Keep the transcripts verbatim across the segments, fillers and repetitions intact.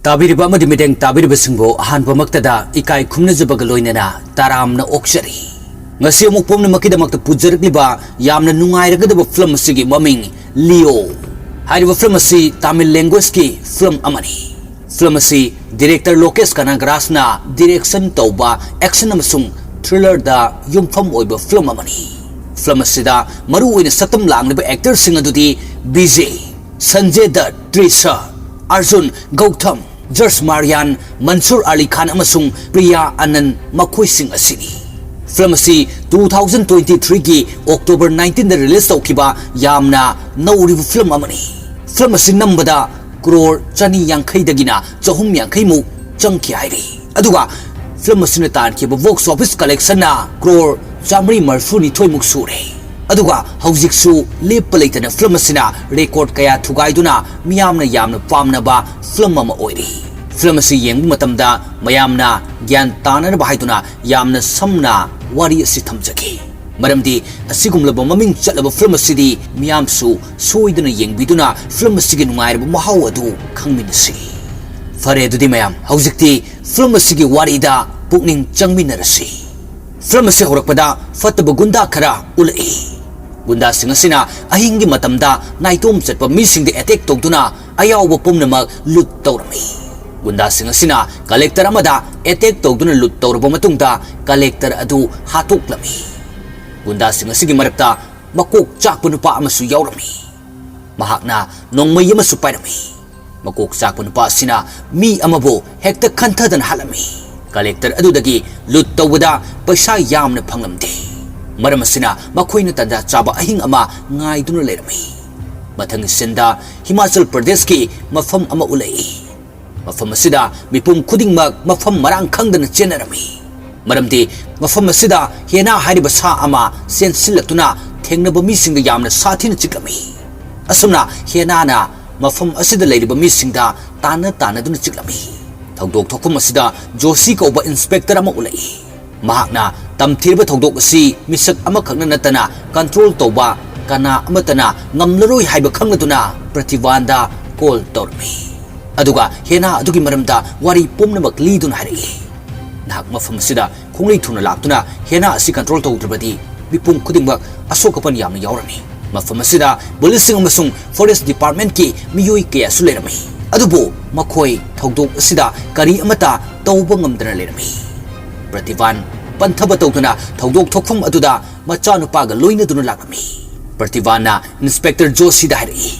ꯇꯥꯕꯤꯔꯤꯕ ꯑꯃꯗꯤ ꯃꯤꯠꯌꯦꯡ ꯇꯥꯕꯤꯔꯤꯕꯁꯤꯡꯕꯨ ꯑꯍꯥꯟꯕꯃꯛꯇꯗ ꯏꯀꯥꯏ ꯈꯨꯝꯅꯖꯕꯒ ꯂꯣꯏꯅꯅ ꯇꯔꯥꯝꯅ ꯑꯣꯛꯆꯔꯤ꯫ ꯉꯁꯤ ꯑꯃꯨꯛ ꯄꯨꯝꯅꯃꯛꯀꯤꯗꯃꯛꯇ ꯄꯨꯖꯔꯛꯂꯤꯕ ꯌꯥꯝꯅ ꯅꯨꯡꯉꯥꯏꯔꯒꯗꯕ ꯐꯤꯂꯝ ꯑꯁꯤꯒꯤ ꯃꯃꯤꯡ ꯂꯤꯑꯣ꯫ ꯍꯥꯏꯔꯤꯕ ꯐꯤꯂꯝ ꯑꯁꯤ ꯇꯥꯃꯤꯜ ꯂꯦꯡꯒ꯭ꯋꯦꯖꯀꯤ ꯐꯤꯂꯝ ꯑꯃꯅꯤ꯫ ꯐꯤꯂꯝ ꯑꯁꯤ ꯗꯤꯔꯦꯛꯇꯔ ꯂꯣꯀꯦꯁ ꯀꯅꯥꯒꯔꯥꯖꯅ ꯗꯤꯔꯦꯛꯁꯟ ꯇꯧꯕ ꯑꯦꯛꯁꯟ ꯑꯃꯁꯨꯡ ꯊ꯭ꯔꯤꯂꯔꯗ ꯌꯨꯝꯐꯝ ꯑꯣꯏꯕ ꯐꯤꯂꯝ ꯑꯃꯅꯤ꯫ ꯐꯤꯂꯝ ꯑꯁꯤꯗ ꯃꯔꯨꯑꯣꯏꯅ ꯁꯛꯇꯝ ꯂꯥꯡꯂꯤꯕ ꯑꯦꯛꯇꯔꯁꯤꯡ ꯑꯗꯨꯗꯤ ꯕꯤꯖꯦ, ꯁꯟꯖꯦ ꯗꯠ, ꯇ꯭ꯔꯤꯁꯥ, ꯑꯔꯖꯨꯟ, ꯒꯧꯊꯝ, ꯖꯔꯖ ꯃꯥꯔꯤꯌꯥꯟ, ꯃꯟꯁꯨꯔ ꯑꯂꯤ ꯈꯥꯟ ꯑꯃꯁꯨꯡ ꯄ꯭ꯔꯤꯌꯥ ꯑꯅꯟ ꯃꯈꯣꯏꯁꯤꯡ ꯑꯁꯤꯅꯤ꯫ ꯐꯤꯂꯝ ꯑꯁꯤ ꯇꯨ ꯊꯥꯎꯖꯟ ꯇ꯭ꯋꯦꯟꯇꯤ ꯊ꯭ꯔꯤꯒꯤ ꯑꯣꯛꯇꯣꯕꯔ ꯅꯥꯏꯟꯇꯤꯟꯗ ꯔꯤꯂꯤꯖ ꯇꯧꯈꯤꯕ ꯌꯥꯝꯅ ꯅꯧꯔꯤꯕ ꯐꯤꯂꯝ ꯑꯃꯅꯤ꯫ ꯐꯤꯂꯝ ꯑꯁꯤ ꯅꯝꯕꯗ ꯀ꯭ꯔꯣꯔ ꯆꯅꯤ ꯌꯥꯡꯈꯩꯗꯒꯤꯅ ꯆꯍꯨꯝ ꯌꯥꯡꯈꯩꯃꯨꯛ ꯆꯪꯈꯤ ꯍꯥꯏꯔꯤ꯫ ꯑꯗꯨꯒ ꯐꯤꯂꯝ ꯑꯁꯤꯅ ꯇꯥꯟꯈꯤꯕ ꯕꯣꯛꯁ ꯑꯣꯐꯤꯁ ꯀꯂꯦꯛꯁꯟꯅ ꯀ꯭ꯔꯣꯔ ꯆꯥꯃꯔꯤ ꯃꯔꯤꯐꯨꯅꯤꯊꯣꯏꯃꯨꯛ ꯁꯨꯔꯦ꯫ ꯑꯗꯨꯒ ꯍꯧꯖꯤꯛꯁꯨ ꯂꯦꯞꯄ ꯂꯩꯇꯅ ꯐꯤꯂꯝ ꯑꯁꯤꯅ ꯔꯦꯀꯣꯔꯗ ꯀꯌꯥ ꯊꯨꯒꯥꯏꯗꯨꯅ ꯃꯤꯌꯥꯝꯅ ꯌꯥꯝꯅ ꯄꯥꯝꯅꯕ ꯐꯤꯂꯝ ꯑꯃ ꯑꯣꯏꯔꯤ꯫ ꯐꯤꯂꯝ ꯑꯁꯤ ꯌꯦꯡꯕ ꯃꯇꯝꯗ ꯃꯌꯥꯝꯅ ꯒ꯭ꯌꯥꯟ ꯇꯥꯅꯅꯕ ꯍꯥꯏꯗꯨꯅ ꯌꯥꯝꯅ ꯁꯝꯅ ꯋꯥꯔꯤ ꯑꯁꯤ ꯊꯝꯖꯒꯦ꯫ ꯃꯔꯝꯗꯤ ꯑꯁꯤꯒꯨꯝꯂꯕ ꯃꯃꯤꯡ ꯆꯠꯂꯕ ꯐꯤꯂꯝ ꯑꯁꯤꯗꯤ ꯃꯤꯌꯥꯝꯁꯨ ꯁꯣꯏꯗꯅ ꯌꯦꯡꯕꯤꯗꯨꯅ ꯐꯤꯂꯝ ꯑꯁꯤꯒꯤ ꯅꯨꯡꯉꯥꯏꯔꯕ ꯃꯍꯥꯎ ꯑꯗꯨ ꯈꯪꯃꯤꯟꯅꯁꯤ꯫ ꯐꯔꯦ, ꯑꯗꯨꯗꯤ ꯃꯌꯥꯝ, ꯍꯧꯖꯤꯛꯇꯤ ꯐꯤꯂꯝ ꯑꯁꯤꯒꯤ ꯋꯥꯔꯤꯗ ꯄꯨꯛꯅꯤꯡ ꯆꯪꯃꯤꯟꯅꯔꯁꯤ꯫ ꯐꯤꯂꯝ ꯑꯁꯤ ꯍꯧꯔꯛꯄꯗ ꯐꯠꯇꯕ ꯒꯨꯟꯗꯥ ꯈꯔ ꯎꯠꯂꯛꯏ꯫ ꯒꯨꯟꯗꯥꯁꯤꯡ ꯑꯁꯤꯅ ꯑꯍꯤꯡꯒꯤ ꯃꯇꯝꯗ ꯅꯥꯏꯇꯣꯝ ꯆꯠꯄ ꯃꯤꯁꯤꯡꯗ ꯑꯦꯇꯦꯛ ꯇꯧꯗꯨꯅ ꯑꯌꯥꯎꯕ ꯄꯨꯝꯅꯃꯛ ꯂꯨꯠ ꯇꯧꯔꯝꯃꯤ꯫ ꯒꯨꯟꯗꯥꯁꯤꯡ ꯑꯁꯤꯅ ꯀꯂꯦꯛꯇꯔ ꯑꯃꯗ ꯑꯦꯇꯦꯛ ꯇꯧꯗꯨꯅ ꯂꯨꯠ ꯇꯧꯔꯕ ꯃꯇꯨꯡꯗ ꯀꯂꯦꯛꯇꯔ ꯑꯗꯨ ꯍꯥꯠꯇꯣꯛꯂꯝꯃꯤ꯫ ꯒꯨꯟꯗꯥꯁꯤꯡ ꯑꯁꯤꯒꯤ ꯃꯔꯛꯇ ꯃꯀꯣꯛ ꯆꯥꯛꯄ ꯅꯨꯄꯥ ꯑꯃꯁꯨ ꯌꯥꯎꯔꯝꯃꯤ꯫ ꯃꯍꯥꯛꯅ ꯅꯣꯡꯃꯩ ꯑꯃꯁꯨ ꯄꯥꯏꯔꯝꯃꯤ꯫ ꯃꯀꯣꯛ ꯆꯥꯛꯄ ꯅꯨꯄꯥ ꯑꯁꯤꯅ ꯃꯤ ꯑꯃꯕꯨ ꯍꯦꯛꯇ ꯈꯟꯊꯗꯅ ꯍꯥꯠꯂꯝꯃꯤ꯫ ꯀꯂꯦꯛꯇꯔ ꯑꯗꯨꯗꯒꯤ ꯂꯨꯠ ꯇꯧꯕꯗ ꯄꯩꯁꯥ ꯌꯥꯝꯅ ꯐꯪꯂꯝꯗꯦ꯫ ꯃꯔꯝ ꯑꯁꯤꯅ ꯃꯈꯣꯏꯅ ꯇꯥꯟꯖꯥ ꯆꯥꯕ ꯑꯍꯤꯡ ꯑꯃ ꯉꯥꯏꯗꯨꯅ ꯂꯩꯔꯝꯃꯤ꯫ ꯃꯊꯪꯒꯤ ꯁꯤꯟꯗ ꯍꯤꯃꯥꯆꯜ ꯄ꯭ꯔꯗꯦꯁꯀꯤ ꯃꯐꯝ ꯑꯃ ꯎꯠꯂꯛꯏ꯫ ꯃꯐꯝ ꯑꯁꯤꯗ ꯃꯤꯄꯨꯝ ꯈꯨꯗꯤꯡꯃꯛ ꯃꯐꯝ ꯃꯔꯥꯡ ꯈꯪꯗꯅ ꯆꯦꯟꯅꯔꯝꯃꯤ꯫ ꯃꯔꯝꯗꯤ ꯃꯐꯝ ꯑꯁꯤꯗ ꯍꯦꯅꯥ ꯍꯥꯏꯔꯤꯕ ꯁꯥ ꯑꯃ ꯆꯦꯟꯁꯤꯜꯂꯛꯇꯨꯅ ꯊꯦꯡꯅꯕ ꯃꯤꯁꯤꯡꯗ ꯌꯥꯝꯅ ꯁꯥꯊꯤꯅ ꯆꯤꯛꯂꯝꯃꯤ꯫ ꯑꯁꯨꯝꯅ ꯍꯦꯅꯥꯅ ꯃꯐꯝ ꯑꯁꯤꯗ ꯂꯩꯔꯤꯕ ꯃꯤꯁꯤꯡꯗ ꯇꯥꯟꯅ ꯇꯥꯟꯅꯗꯨꯅ ꯆꯤꯛꯂꯝꯃꯤ꯫ ꯊꯧꯗꯣꯛ ꯊꯣꯛꯐꯝ ꯑꯁꯤꯗ ꯖꯣꯁꯤ ꯀꯧꯕ ꯏꯟꯁꯄꯦꯛꯇꯔ ꯑꯃ ꯎꯠꯂꯛꯏ꯫ ꯃꯍꯥꯛꯅ ꯇꯝꯊꯤꯔꯕ ꯊꯧꯗꯣꯛ ꯑꯁꯤ ꯃꯤꯁꯛ ꯑꯃꯈꯛꯅ ꯅꯠꯇꯅ ꯀꯟꯇ꯭ꯔꯣꯜ ꯇꯧꯕ ꯀꯅꯥ ꯑꯃꯠꯇꯅ ꯉꯝꯂꯔꯣꯏ ꯍꯥꯏꯕ ꯈꯪꯂꯗꯨꯅ ꯄ꯭ꯔꯇꯤꯚꯥꯟꯗ ꯀꯣꯜ ꯇꯧꯔꯝꯃꯤ꯫ ꯑꯗꯨꯒ ꯍꯦꯅꯥ ꯑꯗꯨꯒꯤ ꯃꯔꯝꯗ ꯋꯥꯔꯤ ꯄꯨꯝꯅꯃꯛ ꯂꯤꯗꯨꯅ ꯍꯥꯏꯔꯛꯏ꯫ "ꯅꯍꯥꯛ ꯃꯐꯝ ꯑꯁꯤꯗ ꯈꯣꯡꯂꯩ ꯊꯨꯅ ꯂꯥꯛꯇꯨꯅ ꯍꯦꯅꯥ ꯑꯁꯤ control ꯇꯧꯗ꯭ꯔꯕꯗꯤ ꯃꯤꯄꯨꯝ ꯈꯨꯗꯤꯡꯃꯛ ꯑꯁꯣꯛ ꯑꯄꯟ ꯌꯥꯝꯅ ꯌꯥꯎꯔꯝꯃꯤ꯫ ꯃꯐꯝ ꯑꯁꯤꯗ police ꯁꯤꯡ ꯑꯃꯁꯨꯡ forest department ꯀꯤ ꯃꯤꯑꯣꯏ ꯀꯌꯥꯁꯨ ꯂꯩꯔꯝꯃꯤ꯫ ꯑꯗꯨꯕꯨ ꯃꯈꯣꯏ ꯊꯧꯗꯣꯛ ꯑꯁꯤꯗ ꯀꯔꯤ ꯑꯃꯠꯇ ꯇꯧꯕ ꯉꯝꯗꯅ ꯂꯩꯔꯝꯃꯤ꯫" ꯄ꯭ꯔꯇꯤꯚꯥꯟ ꯄꯟꯊꯕ ꯇꯧꯗꯨꯅ ꯊꯧꯗꯣꯛ ꯊꯣꯛꯐꯝ ꯑꯗꯨꯗ ꯃꯆꯥꯅꯨꯄꯥꯒ ꯂꯣꯏꯅꯗꯨꯅ ꯂꯥꯛꯂꯝꯃꯤ꯫ ꯄ꯭ꯔꯇꯤꯚꯥꯟꯅ Inspector ꯖꯣꯁꯤꯗ ꯍꯥꯏꯔꯛꯏ,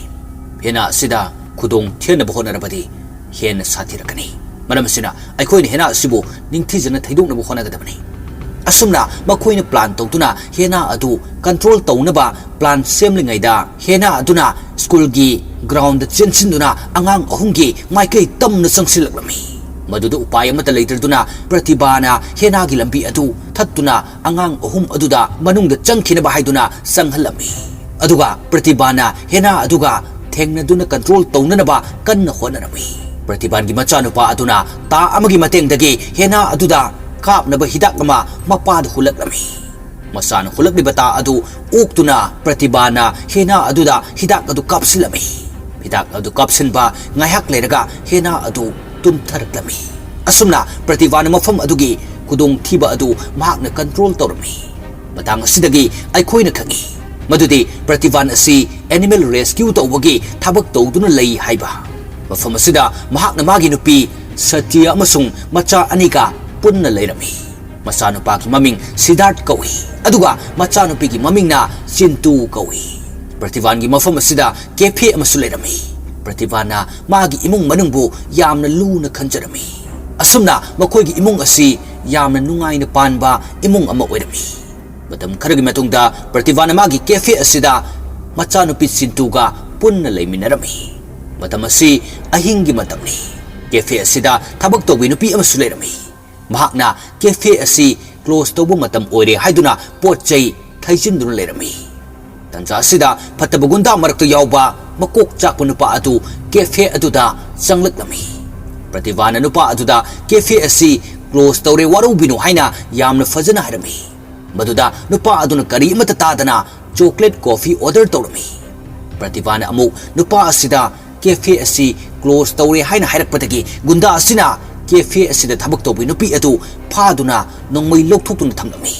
"ꯍꯦꯅꯥ ꯑꯁꯤꯗ ꯈꯨꯗꯣꯡ ꯊꯤꯍꯟꯅꯕ ꯍꯣꯠꯅꯔꯕꯗꯤ ꯍꯦꯟꯅ ꯁꯥꯊꯤꯔꯛꯀꯅꯤ꯫ ꯃꯔꯝ ꯑꯁꯤꯅ ꯑꯩꯈꯣꯏꯅ ꯍꯦꯅꯥ ꯑꯁꯤꯕꯨ ꯅꯤꯡꯊꯤꯖꯅ ꯊꯩꯗꯣꯛꯅꯕ ꯍꯣꯠꯅꯒꯗꯕꯅꯤ꯫" ꯑꯁꯨꯝꯅ ꯃꯈꯣꯏꯅ plan ꯇꯧꯗꯨꯅ ꯍꯦꯅꯥ ꯑꯗꯨ control ꯇꯧꯅꯕ plan ꯁꯦꯝꯂꯤꯉꯩꯗ, ꯍꯦꯅꯥ ꯑꯗꯨꯅ school ꯒꯤ ground ꯗ ꯆꯦꯟꯁꯤꯟꯗꯨꯅ ꯑꯉꯥꯡ ꯑꯍꯨꯝꯒꯤ ꯃꯥꯏꯀꯩ ꯇꯝꯅ ꯆꯪꯁꯤꯜꯂꯛꯂꯝꯃꯤ꯫ ꯃꯗꯨꯗ ꯎꯄꯥꯏ ꯑꯃꯠꯇ ꯂꯩꯇ꯭ꯔꯗꯨꯅ ꯄ꯭ꯔꯇꯤꯚꯥꯅ ꯍꯦꯅꯥꯒꯤ ꯂꯝꯕꯤ ꯑꯗꯨ ꯊꯠꯇꯨꯅ ꯑꯉꯥꯡ ꯑꯍꯨꯝ ꯑꯗꯨꯗ ꯃꯅꯨꯡꯗ ꯆꯪꯈꯤꯅꯕ ꯍꯥꯏꯗꯨꯅ ꯆꯪꯍꯜꯂꯝꯃꯤ꯫ ꯑꯗꯨꯒ ꯄ꯭ꯔꯇꯤꯚꯥꯅ ꯍꯦꯅꯥ ꯑꯗꯨꯒ ꯊꯦꯡꯅꯗꯨꯅ control ꯇꯧꯅꯅꯕ ꯀꯟꯅ ꯍꯣꯠꯅꯔꯝꯃꯤ꯫ ꯄ꯭ꯔꯇꯤꯚꯥꯟꯒꯤ ꯃꯆꯥꯅꯨꯄꯥ ꯑꯗꯨꯅ ꯇꯥ ꯑꯃꯒꯤ ꯃꯇꯦꯡꯗꯒꯤ ꯍꯦꯅꯥ ꯑꯗꯨꯗ ꯀꯥꯞꯅꯕ ꯍꯤꯗꯥꯛ ꯑꯃ ꯃꯄꯥꯗ ꯍꯨꯜꯂꯛꯂꯝꯃꯤ꯫ ꯃꯆꯥꯅ ꯍꯨꯜꯂꯛꯂꯤꯕ ꯇꯥ ꯑꯗꯨ ꯑꯣꯛꯇꯨꯅ ꯄ꯭ꯔꯇꯤꯚꯥꯅ ꯍꯦꯅꯥ ꯑꯗꯨꯗ ꯍꯤꯗꯥꯛ ꯑꯗꯨ ꯀꯥꯞꯁꯤꯜꯂꯝꯃꯤ꯫ ꯍꯤꯗꯥꯛ ꯑꯗꯨ ꯀꯥꯞꯁꯤꯟꯕ ꯉꯥꯏꯍꯥꯛ ꯂꯩꯔꯒ ꯍꯦꯅꯥ ꯑꯗꯨ ꯇꯨꯝꯊꯔꯛꯂꯝꯃꯤ꯫ ꯑꯁꯨꯝꯅ ꯄ꯭ꯔꯇꯤꯚꯥꯅ ꯃꯐꯝ ꯑꯗꯨꯒꯤ ꯈꯨꯗꯣꯡꯊꯤꯕ ꯑꯗꯨ ꯃꯍꯥꯛꯅ control ꯇꯧꯔꯝꯃꯤ꯫ ꯃꯇꯥꯡ ꯑꯁꯤꯗꯒꯤ ꯑꯩꯈꯣꯏꯅ ꯈꯪꯏ ꯃꯗꯨꯗꯤ ꯄ꯭ꯔꯇꯤꯚꯥꯟ ꯑꯁꯤ animal rescue ꯇꯧꯕꯒꯤ ꯊꯕꯛ ꯇꯧꯗꯨꯅ ꯂꯩ ꯍꯥꯏꯕ꯫ ꯃꯐꯝ ꯑꯁꯤꯗ ꯃꯍꯥꯛꯅ ꯃꯥꯒꯤ ꯅꯨꯄꯤ ꯁꯇ꯭ꯌ ꯑꯃꯁꯨꯡ ꯃꯆꯥ ꯑꯅꯤꯒ ꯄꯨꯟꯅ ꯂꯩꯔꯝꯃꯤ꯫ ꯃꯆꯥꯅꯨꯄꯥꯒꯤ ꯃꯃꯤꯡ ꯁꯤꯗꯥꯔꯊ ꯀꯧꯏ, ꯑꯗꯨꯒ ꯃꯆꯥꯅꯨꯄꯤꯒꯤ ꯃꯃꯤꯡꯅ ꯆꯤꯟꯇꯨ ꯀꯧꯏ꯫ ꯄ꯭ꯔꯇꯤꯚꯥꯟꯒꯤ ꯃꯐꯝ ꯑꯁꯤꯗ cafe ꯑꯃꯁꯨ ꯂꯩꯔꯝꯃꯤ꯫ ꯄ꯭ꯔꯇꯤꯚꯥꯟꯅ ꯃꯥꯒꯤ ꯏꯃꯨꯡ ꯃꯅꯨꯡꯕꯨ ꯌꯥꯝꯅ ꯂꯨꯅ ꯈꯟꯖꯔꯝꯃꯤ꯫ ꯑꯁꯨꯝꯅ ꯃꯈꯣꯏꯒꯤ ꯏꯃꯨꯡ ꯑꯁꯤ ꯌꯥꯝꯅ ꯅꯨꯡꯉꯥꯏꯅ ꯄꯥꯟꯕ ꯏꯃꯨꯡ ꯑꯃ ꯑꯣꯏꯔꯝꯃꯤ꯫ ꯃꯇꯝ ꯈꯔꯒꯤ ꯃꯇꯨꯡꯗ ꯄ꯭ꯔꯇꯤꯚꯥꯅ ꯃꯥꯒꯤ cafe ꯑꯁꯤꯗ ꯃꯆꯥꯅꯨꯄꯤ ꯆꯤꯟꯇꯨꯒ ꯄꯨꯟꯅ ꯂꯩꯃꯤꯟꯅꯔꯝꯃꯤ꯫ ꯃꯇꯝ ꯑꯁꯤ ꯑꯍꯤꯡꯒꯤ ꯃꯇꯝꯅꯤ꯫ Cafe ꯑꯁꯤꯗ ꯊꯕꯛ ꯇꯧꯕꯤ ꯅꯨꯄꯤ ꯑꯃꯁꯨ ꯂꯩꯔꯝꯃꯤ꯫ ꯃꯍꯥꯛꯅ cafe ꯑꯁꯤ close ꯇꯧꯕ ꯃꯇꯝ ꯑꯣꯏꯔꯦ ꯍꯥꯏꯗꯨꯅ ꯄꯣꯠ ꯆꯩ ꯊꯩꯖꯤꯟꯗꯨꯅ ꯂꯩꯔꯝꯃꯤ꯫ ꯇꯟꯖꯥ ꯑꯁꯤꯗ ꯐꯠꯇꯕ ꯒꯨꯟꯗꯥ ꯃꯔꯛꯇ ꯌꯥꯎꯕ ꯃꯀꯣꯛ ꯆꯥꯛꯄ ꯅꯨꯄꯥ ꯑꯗꯨ cafe ꯑꯗꯨꯗ ꯆꯪꯂꯛꯂꯝꯃꯤ꯫ ꯄ꯭ꯔꯇꯤꯚꯥꯅ ꯅꯨꯄꯥ ꯑꯗꯨꯗ cafe ꯑꯁꯤ close ꯇꯧꯔꯦ, ꯋꯥꯔꯧꯕꯤꯅꯨ ꯍꯥꯏꯅ ꯌꯥꯝꯅ ꯐꯖꯅ ꯍꯥꯏꯔꯝꯃꯤ꯫ ꯃꯗꯨꯗ ꯅꯨꯄꯥ ꯑꯗꯨꯅ ꯀꯔꯤ ꯑꯃꯠꯇ ꯇꯥꯗꯅ chocolate coffee order ꯇꯧꯔꯝꯃꯤ꯫ ꯄ꯭ꯔꯇꯤꯚꯥꯅ ꯑꯃꯨꯛ ꯅꯨꯄꯥ ꯑꯁꯤꯗ ꯀꯦꯐꯦ ꯑꯁꯤ ꯀ꯭ꯂꯣꯖ ꯇꯧꯔꯦ ꯍꯥꯏꯅ ꯍꯥꯏꯔꯛꯄꯗꯒꯤ ꯒꯨꯟꯗꯥ ꯑꯁꯤꯅ ꯀꯦꯐꯦ ꯑꯁꯤꯗ ꯊꯕꯛ ꯇꯧꯕꯤ ꯅꯨꯄꯤ ꯑꯗꯨ ꯐꯥꯗꯨꯅ ꯅꯣꯡꯃꯩ ꯂꯧꯊꯣꯛꯇꯨꯅ ꯊꯝꯂꯝꯃꯤ꯫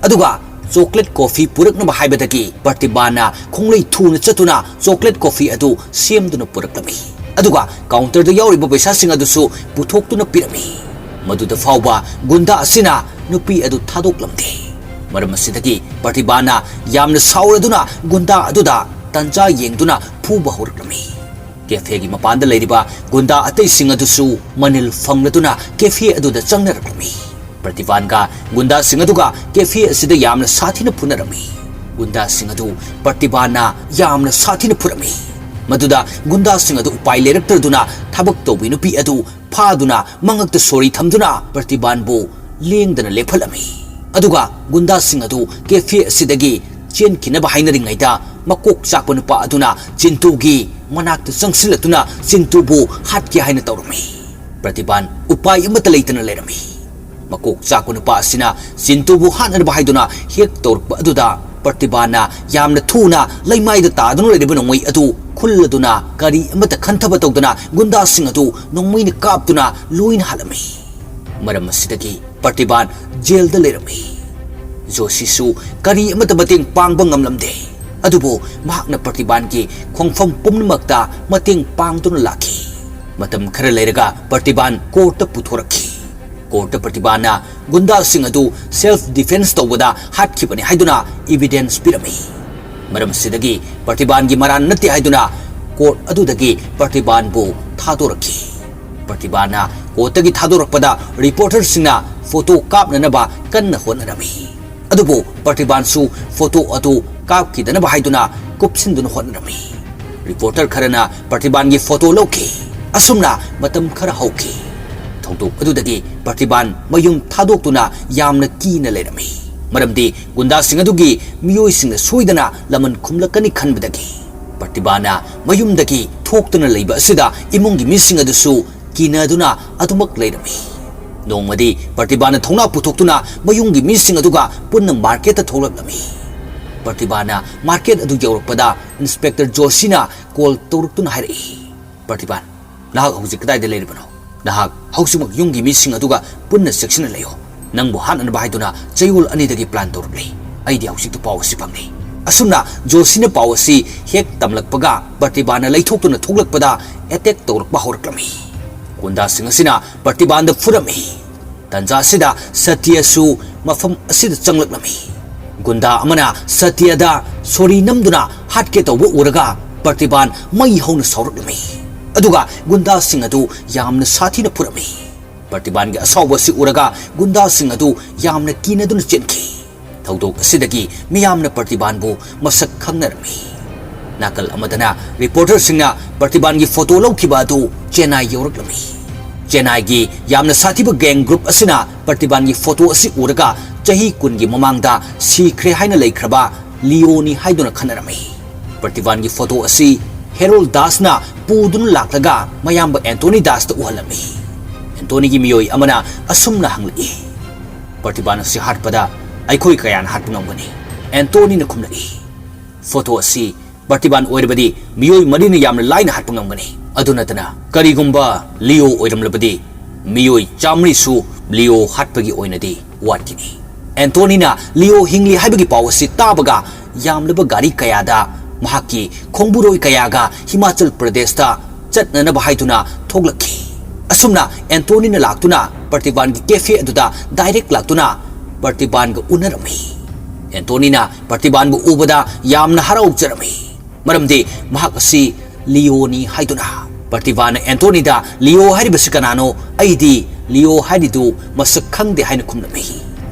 ꯑꯗꯨꯒ ꯆꯣꯀ꯭ꯂꯦꯠ ꯀꯣꯐꯤ ꯄꯨꯔꯛꯅꯕ ꯍꯥꯏꯕꯗꯒꯤ ꯄ꯭ꯔꯇꯤꯚꯥꯅ ꯈꯣꯡꯂꯩ ꯊꯨꯅ ꯆꯠꯇꯨꯅ ꯆꯣꯀ꯭ꯂꯦꯠ ꯀꯣꯐꯤ ꯑꯗꯨ ꯁꯦꯝꯗꯨꯅ ꯄꯨꯔꯛꯂꯝꯃꯤ꯫ ꯑꯗꯨꯒ ꯀꯥꯎꯟꯇꯔꯗ ꯌꯥꯎꯔꯤꯕ ꯄꯩꯁꯥꯁꯤꯡ ꯑꯗꯨꯁꯨ ꯄꯨꯊꯣꯛꯇꯨꯅ ꯄꯤꯔꯝꯃꯤ꯫ ꯃꯗꯨꯗ ꯐꯥꯎꯕ ꯒꯨꯟꯗꯥ ꯑꯁꯤꯅ ꯅꯨꯄꯤ ꯑꯗꯨ ꯊꯥꯗꯣꯛꯂꯝꯗꯦ꯫ ꯃꯔꯝ ꯑꯁꯤꯗꯒꯤ ꯄ꯭ꯔꯇꯤꯚꯥꯅ ꯌꯥꯝꯅ ꯁꯥꯎꯔꯗꯨꯅ ꯒꯨꯟꯗꯥ ꯑꯗꯨꯗ ꯇꯟꯖꯥ ꯌꯦꯡꯗꯨꯅ ꯐꯨꯕ ꯍꯧꯔꯛꯂꯝꯃꯤ꯫ ꯀꯦꯐꯦꯒꯤ ꯃꯄꯥꯟꯗ ꯂꯩꯔꯤꯕ ꯒꯨꯟꯗꯥ ꯑꯇꯩꯁꯤꯡ ꯑꯗꯨꯁꯨ ꯃꯅꯤꯜ ꯐꯪꯂꯗꯨꯅ ꯀꯦꯐꯦ ꯑꯗꯨꯗ ꯆꯪꯅꯔꯛꯂꯝꯃꯤ꯫ ꯄ꯭ꯔꯇꯤꯚꯥꯟꯒ ꯒꯨꯟꯗꯥꯁꯤꯡ ꯑꯗꯨꯒ ꯀꯦꯐꯦ ꯑꯁꯤꯗ ꯌꯥꯝꯅ ꯁꯥꯊꯤꯅ ꯐꯨꯅꯔꯝꯃꯤ꯫ ꯒꯨꯟꯗꯥꯁꯤꯡ ꯑꯗꯨ ꯄ꯭ꯔꯇꯤꯚꯥꯟꯅ ꯌꯥꯝꯅ ꯁꯥꯊꯤꯅ ꯐꯨꯔꯝꯃꯤ꯫ ꯃꯗꯨꯗ ꯒꯨꯟꯗꯥꯁꯤꯡ ꯑꯗꯨ ꯎꯄꯥꯏ ꯂꯩꯔꯛꯇ꯭ꯔꯗꯨꯅ ꯊꯕꯛ ꯇꯧꯕꯤ ꯅꯨꯄꯤ ꯑꯗꯨ ꯐꯥꯗꯨꯅ ꯃꯉꯛꯇ ꯁꯣꯔꯤ ꯊꯝꯗꯨꯅ ꯄ꯭ꯔꯇꯤꯚꯥꯟꯕꯨ ꯂꯦꯡꯗꯅ ꯂꯦꯞꯍꯜꯂꯝꯃꯤ꯫ ꯑꯗꯨꯒ ꯒꯨꯟꯗꯥꯁꯤꯡ ꯑꯗꯨ ꯀꯦꯐꯦ ꯑꯁꯤꯗꯒꯤ ꯆꯦꯟꯈꯤꯅꯕ ꯍꯥꯏꯅꯔꯤꯉꯩꯗ ꯃꯀꯣꯛ ꯆꯥꯛꯄ ꯅꯨꯄꯥ ꯑꯗꯨꯅ ꯆꯤꯟꯇꯨꯒꯤ ꯃꯅꯥꯛꯇ ꯆꯪꯁꯤꯜꯂꯛꯇꯨꯅ ꯆꯤꯟꯇꯨꯕꯨ ꯍꯥꯠꯀꯦ ꯍꯥꯏꯅ ꯇꯧꯔꯝꯃꯤ꯫ ꯄ꯭ꯔꯇꯤꯚꯥꯟ ꯎꯄꯥꯏ ꯑꯃꯠꯇ ꯂꯩꯇꯅ ꯂꯩꯔꯝꯃꯤ꯫ ꯃꯀꯣꯛ ꯆꯥꯛꯄ ꯅꯨꯄꯥ ꯑꯁꯤꯅ ꯆꯤꯟꯇꯨꯕꯨ ꯍꯥꯠꯅꯅꯕ ꯍꯥꯏꯗꯨꯅ ꯍꯦꯛ ꯇꯧꯔꯛꯄ ꯑꯗꯨꯗ ꯄ꯭ꯔꯇꯤꯚꯥꯟꯅ ꯌꯥꯝꯅ ꯊꯨꯅ ꯂꯩꯃꯥꯏꯗ ꯇꯥꯗꯨꯅ ꯂꯩꯔꯤꯕ ꯅꯣꯡꯃꯩ ꯑꯗꯨ ꯈꯨꯜꯂꯗꯨꯅ ꯀꯔꯤ ꯑꯃꯠꯇ ꯈꯟꯊꯕ ꯇꯧꯗꯅ ꯒꯨꯟꯗꯥꯁꯤꯡ ꯑꯗꯨ ꯅꯣꯡꯃꯩꯅ ꯀꯥꯞꯇꯨꯅ ꯂꯣꯏꯅ ꯍꯥꯠꯂꯝꯃꯤ꯫ ꯃꯔꯝ ꯑꯁꯤꯗꯒꯤ ꯄ꯭ꯔꯇꯤꯚꯥꯟ ꯖꯦꯜꯗ ꯂꯩꯔꯝꯃꯤ꯫ ꯖꯣꯁꯤꯁꯨ ꯀꯔꯤ ꯑꯃꯠꯇ ꯃꯇꯦꯡ ꯄꯥꯡꯕ ꯉꯝꯂꯝꯗꯦ꯫ ꯑꯗꯨꯕꯨ ꯃꯍꯥꯛꯅ ꯄ꯭ꯔꯇꯤꯚꯥꯟꯒꯤ ꯈꯣꯡꯐꯝ ꯄꯨꯝꯅꯃꯛꯇ ꯃꯇꯦꯡ ꯄꯥꯡꯗꯨꯅ ꯂꯥꯛꯈꯤ꯫ ꯃꯇꯝ ꯈꯔ ꯂꯩꯔꯒ ꯄ꯭ꯔꯇꯤꯚꯥꯟ ꯀꯣꯔꯠꯇ ꯄꯨꯊꯣꯔꯛꯈꯤ꯫ ꯀꯣꯔꯠꯇ ꯄ꯭ꯔꯇꯤꯚꯥꯟꯅ ꯒꯨꯟꯗꯥꯁꯤꯡ ꯑꯗꯨ ꯁꯦꯜꯐ ꯗꯤꯐꯦꯟꯁ ꯇꯧꯕꯗ ꯍꯥꯠꯈꯤꯕꯅꯤ ꯍꯥꯏꯗꯨꯅ ꯏꯚꯤꯗꯦꯟꯁ ꯄꯤꯔꯝꯃꯤ꯫ ꯃꯔꯝ ꯑꯁꯤꯗꯒꯤ ꯄ꯭ꯔꯇꯤꯚꯥꯟꯒꯤ ꯃꯔꯥꯟ ꯅꯠꯇꯦ ꯍꯥꯏꯗꯨꯅ ꯀꯣꯔꯠ ꯑꯗꯨꯗꯒꯤ ꯄ꯭ꯔꯇꯤꯚꯥꯟꯕꯨ ꯊꯥꯗꯣꯔꯛꯈꯤ꯫ ꯄ꯭ꯔꯇꯤꯚꯥꯟꯅ ꯀꯣꯔꯠꯇꯒꯤ ꯊꯥꯗꯣꯔꯛꯄꯗ ꯔꯤꯄꯣꯔꯇꯔꯁꯤꯡꯅ ꯐꯣꯇꯣ ꯀꯥꯞꯅꯅꯕ ꯀꯟꯅ ꯍꯣꯠꯅꯔꯝꯃꯤ꯫ ꯑꯗꯨꯕꯨ ꯄ꯭ꯔꯇꯤꯚꯥꯟꯁꯨ ꯐꯣꯇꯣ ꯑꯗꯨ ꯀꯥꯞꯈꯤꯗꯅꯕ ꯍꯥꯏꯗꯨꯅ ꯀꯨꯞꯁꯤꯟꯗꯨꯅ ꯍꯣꯠꯅꯔꯝꯃꯤ꯫ ꯔꯤꯄꯣꯔꯇꯔ ꯈꯔꯅ ꯄ꯭ꯔꯇꯤꯚꯥꯟꯒꯤ ꯐꯣꯇꯣ ꯂꯧꯈꯤ꯫ ꯑꯁꯨꯝꯅ ꯃꯇꯝ ꯈꯔ ꯍꯧꯈꯤ꯫ ꯊꯧꯗꯣꯛ ꯑꯗꯨꯗꯒꯤ ꯄ꯭ꯔꯇꯤꯚꯥꯟ ꯃꯌꯨꯝ ꯊꯥꯗꯣꯛꯇꯨꯅ ꯌꯥꯝꯅ ꯀꯤꯅ ꯂꯩꯔꯝꯃꯤ꯫ ꯃꯔꯝꯗꯤ ꯒꯨꯟꯗꯥꯁꯤꯡ ꯑꯗꯨꯒꯤ ꯃꯤꯑꯣꯏꯁꯤꯡꯅ ꯁꯣꯏꯗꯅ ꯂꯃꯟ ꯈꯨꯝꯂꯛꯀꯅꯤ ꯈꯟꯕꯗꯒꯤ ꯄ꯭ꯔꯇꯤꯚꯥꯅ ꯃꯌꯨꯝꯗꯒꯤ ꯊꯣꯛꯇꯨꯅ ꯂꯩꯕ ꯑꯁꯤꯗ ꯏꯃꯨꯡꯒꯤ ꯃꯤꯁꯤꯡ ꯑꯗꯨꯁꯨ ꯀꯤꯅꯗꯨꯅ ꯑꯗꯨꯃꯛ ꯂꯩꯔꯝꯃꯤ꯫ ꯅꯣꯡꯃꯗꯤ ꯄ꯭ꯔꯇꯤꯚꯥꯅ ꯊꯧꯅꯥ ꯄꯨꯊꯣꯛꯇꯨꯅ ꯃꯌꯨꯝꯒꯤ ꯃꯤꯁꯤꯡ ꯑꯗꯨꯒ ꯄꯨꯟꯅ ꯃꯥꯔꯀꯦꯠꯇ ꯊꯣꯛꯂꯛꯂꯝꯃꯤ꯫ ꯄ꯭ꯔꯇꯤꯚꯥꯅ ꯃꯥꯔꯀꯦꯠ ꯑꯗꯨ ꯌꯧꯔꯛꯄꯗ ꯏꯟꯁꯄꯦꯛꯇꯔ ꯖꯣꯁꯤꯅ ꯀꯣꯜ ꯇꯧꯔꯛꯇꯨꯅ ꯍꯥꯏꯔꯛꯏ꯫ ꯄ꯭ꯔꯇꯤꯚꯥꯟ, ꯅꯍꯥꯛ ꯍꯧꯖꯤꯛ ꯀꯗꯥꯏꯗ ꯂꯩꯔꯤꯕꯅꯣ? ꯅꯍꯥꯛ ꯍꯧꯖꯤꯛꯃꯛ ꯌꯨꯝꯒꯤ ꯃꯤꯁꯤꯡ ꯑꯗꯨꯒ ꯄꯨꯟꯅ ꯆꯦꯛꯁꯤꯟꯅ ꯂꯩꯌꯨ꯫ ꯅꯪꯕꯨ ꯍꯥꯠꯅꯅꯕ ꯍꯥꯏꯗꯨꯅ ꯆꯌꯣꯜ ꯑꯅꯤꯗꯒꯤ plan ꯇꯧꯔꯛꯂꯤ꯫ ꯑꯩꯗꯤ ꯍꯧꯖꯤꯛꯇ ꯄꯥꯎ ꯑꯁꯤ ꯐꯪꯂꯤ꯫ ꯑꯁꯨꯝꯅ ꯖꯣꯁꯤꯅ ꯄꯥꯎ ꯑꯁꯤ ꯍꯦꯛ ꯇꯝꯂꯛꯄꯒ ꯄ꯭ꯔꯇꯤꯚꯥꯟꯅ ꯂꯩꯊꯣꯛꯇꯨꯅ ꯊꯣꯛꯂꯛꯄꯗ attack ꯇꯧꯔꯛꯄ ꯍꯧꯔꯛꯂꯝꯃꯤ꯫ ꯒꯨꯟꯗꯥꯁꯤꯡ ꯑꯁꯤꯅ ꯄ꯭ꯔꯇꯤꯚꯥꯟꯗ ꯐꯨꯔꯝꯃꯤ꯫ ꯇꯟꯖꯥ ꯑꯁꯤꯗ ꯁꯇ꯭ꯌꯁꯨ ꯃꯐꯝ ꯑꯁꯤꯗ ꯆꯪꯂꯛꯂꯝꯃꯤ꯫ ꯒꯨꯟꯗꯥ ꯑꯃꯅ ꯁꯇ꯭ꯌꯗ ꯁꯣꯔꯤ ꯅꯝꯗꯨꯅ ꯍꯥꯠꯀꯦ ꯇꯧꯕ ꯎꯔꯒ ꯄ꯭ꯔꯇꯤꯚꯥꯟ ꯃꯩ ꯍꯧꯅ ꯁꯥꯎꯔꯛꯂꯝꯃꯤ꯫ ꯑꯗꯨꯒ ꯒꯨꯟꯗꯥꯁꯤꯡ ꯑꯗꯨ ꯌꯥꯝꯅ ꯁꯥꯊꯤꯅ ꯐꯨꯔꯝꯃꯤ꯫ ꯄ꯭ꯔꯇꯤꯚꯥꯟꯒꯤ ꯑꯁꯥꯎꯕ ꯑꯁꯤ ꯎꯔꯒ ꯒꯨꯟꯗꯥꯁꯤꯡ ꯑꯗꯨ ꯌꯥꯝꯅ ꯀꯤꯅꯗꯨꯅ ꯆꯦꯟꯈꯤ꯫ ꯊꯧꯗꯣꯛ ꯑꯁꯤꯗꯒꯤ ꯃꯤꯌꯥꯝꯅ ꯄ꯭ꯔꯇꯤꯚꯥꯟꯕꯨ ꯃꯁꯛ ꯈꯪꯅꯔꯝꯃꯤ꯫ ꯅꯥꯀꯜ ꯑꯃꯗꯅ reporterꯁꯤꯡꯅ ꯄ꯭ꯔꯇꯤꯚꯥꯟꯒꯤ photo ꯂꯧꯈꯤꯕ ꯑꯗꯨ ꯆꯦꯟꯅꯥꯏ ꯌꯧꯔꯛꯂꯝꯃꯤ꯫ ꯆꯦꯟꯅꯥꯏꯒꯤ ꯌꯥꯝꯅ ꯁꯥꯊꯤꯕ gang group ꯑꯁꯤꯅ ꯄ꯭ꯔꯇꯤꯚꯥꯟꯒꯤ photo ꯑꯁꯤ ꯎꯔꯒ ꯆꯍꯤ ꯀꯨꯟꯒꯤ ꯃꯃꯥꯡꯗ ꯁꯤꯈ꯭ꯔꯦ ꯍꯥꯏꯅ ꯂꯩꯈ꯭ꯔꯕ ꯂꯤꯑꯣꯅꯤ ꯍꯥꯏꯗꯨꯅ ꯈꯟꯅꯔꯝꯃꯤ꯫ ꯄ꯭ꯔꯇꯤꯚꯥꯟꯒꯤ photo ꯑꯁꯤ ꯍꯦꯔꯣꯜ ꯗꯥꯁꯅ ꯄꯨꯗꯨꯅ ꯂꯥꯛꯂꯒ ꯃꯌꯥꯝꯕ ꯑꯦꯟꯇꯣꯅꯤ ꯗꯥꯁꯇ ꯎꯍꯜꯂꯝꯃꯤ꯫ ꯑꯦꯟꯇꯣꯅꯤꯒꯤ ꯃꯤꯑꯣꯏ ꯑꯃꯅ ꯑꯁꯨꯝꯅ ꯍꯪꯂꯛꯏ, "ꯄ꯭ꯔꯇꯤꯚꯥꯟ ꯑꯁꯤ ꯍꯥꯠꯄꯗ ꯑꯩꯈꯣꯏ ꯀꯌꯥꯅ ꯍꯥꯠꯄ ꯉꯝꯒꯅꯤ?" ꯑꯦꯟꯇꯣꯅꯤꯅ ꯈꯨꯝꯂꯛꯏ, "Photo ꯑꯁꯤ ꯄ꯭ꯔꯇꯤꯚꯥꯟ ꯑꯣꯏꯔꯕꯗꯤ ꯃꯤꯑꯣꯏ ꯃꯔꯤꯅ ꯌꯥꯝꯅ ꯂꯥꯏꯅ ꯍꯥꯠꯄ ꯉꯝꯒꯅꯤ꯫ ꯑꯗꯨ ꯅꯠꯇꯅ ꯀꯔꯤꯒꯨꯝꯕ ꯂꯤꯑꯣ ꯑꯣꯏꯔꯝꯂꯕꯗꯤ ꯃꯤꯑꯣꯏ ꯆꯥꯃꯔꯤꯁꯨ ꯂꯤꯑꯣ ꯍꯥꯠꯄꯒꯤ ꯑꯣꯏꯅꯗꯤ ꯋꯥꯠꯈꯤꯅꯤ꯫" ꯑꯦꯟꯇꯣꯅꯤꯅ ꯂꯤꯑꯣ ꯍꯤꯡꯂꯤ ꯍꯥꯏꯕꯒꯤ ꯄꯥꯎ ꯑꯁꯤ ꯇꯥꯕꯒ ꯌꯥꯝꯂꯕ ꯒꯥꯔꯤ ꯀꯌꯥꯗ ꯃꯍꯥꯛꯀꯤ ꯈꯣꯡꯕꯨꯔꯣꯏ ꯀꯌꯥꯒ ꯍꯤꯃꯥꯆꯜ ꯄ꯭ꯔꯗꯦꯁꯇ ꯆꯠꯅꯅꯕ ꯍꯥꯏꯗꯨꯅ ꯊꯣꯛꯂꯛꯈꯤ꯫ ꯑꯁꯨꯝꯅ ꯑꯦꯟꯇꯣꯅꯤꯅ ꯂꯥꯛꯇꯨꯅ ꯄ꯭ꯔꯇꯤꯚꯥꯟꯒꯤ cafe ꯑꯗꯨꯗ direct ꯂꯥꯛꯇꯨꯅ ꯄ꯭ꯔꯇꯤꯚꯥꯟꯒ ꯎꯅꯔꯝꯃꯤ꯫ ꯑꯦꯟꯇꯣꯅꯤꯅ ꯄ꯭ꯔꯇꯤꯚꯥꯟꯕꯨ ꯎꯕꯗ ꯌꯥꯝꯅ ꯍꯔꯥꯎꯖꯔꯝꯃꯤ, ꯃꯔꯝꯗꯤ ꯃꯍꯥꯛ ꯑꯁꯤ ꯂꯤꯑꯣꯅꯤ ꯍꯥꯏꯗꯨꯅ꯫ ꯄ꯭ꯔꯇꯤꯚꯥꯟꯅ ꯑꯦꯟꯇꯣꯅꯤꯗ, "ꯂꯤꯑꯣ ꯍꯥꯏꯔꯤꯕꯁꯤ ꯀꯅꯥꯅꯣ? ꯑꯩꯗꯤ ꯂꯤꯑꯣ ꯍꯥꯏꯔꯤꯗꯨ ꯃꯁꯛ ꯈꯪꯗꯦ" ꯍꯥꯏꯅ ꯈꯨꯝꯂꯝꯃꯤ꯫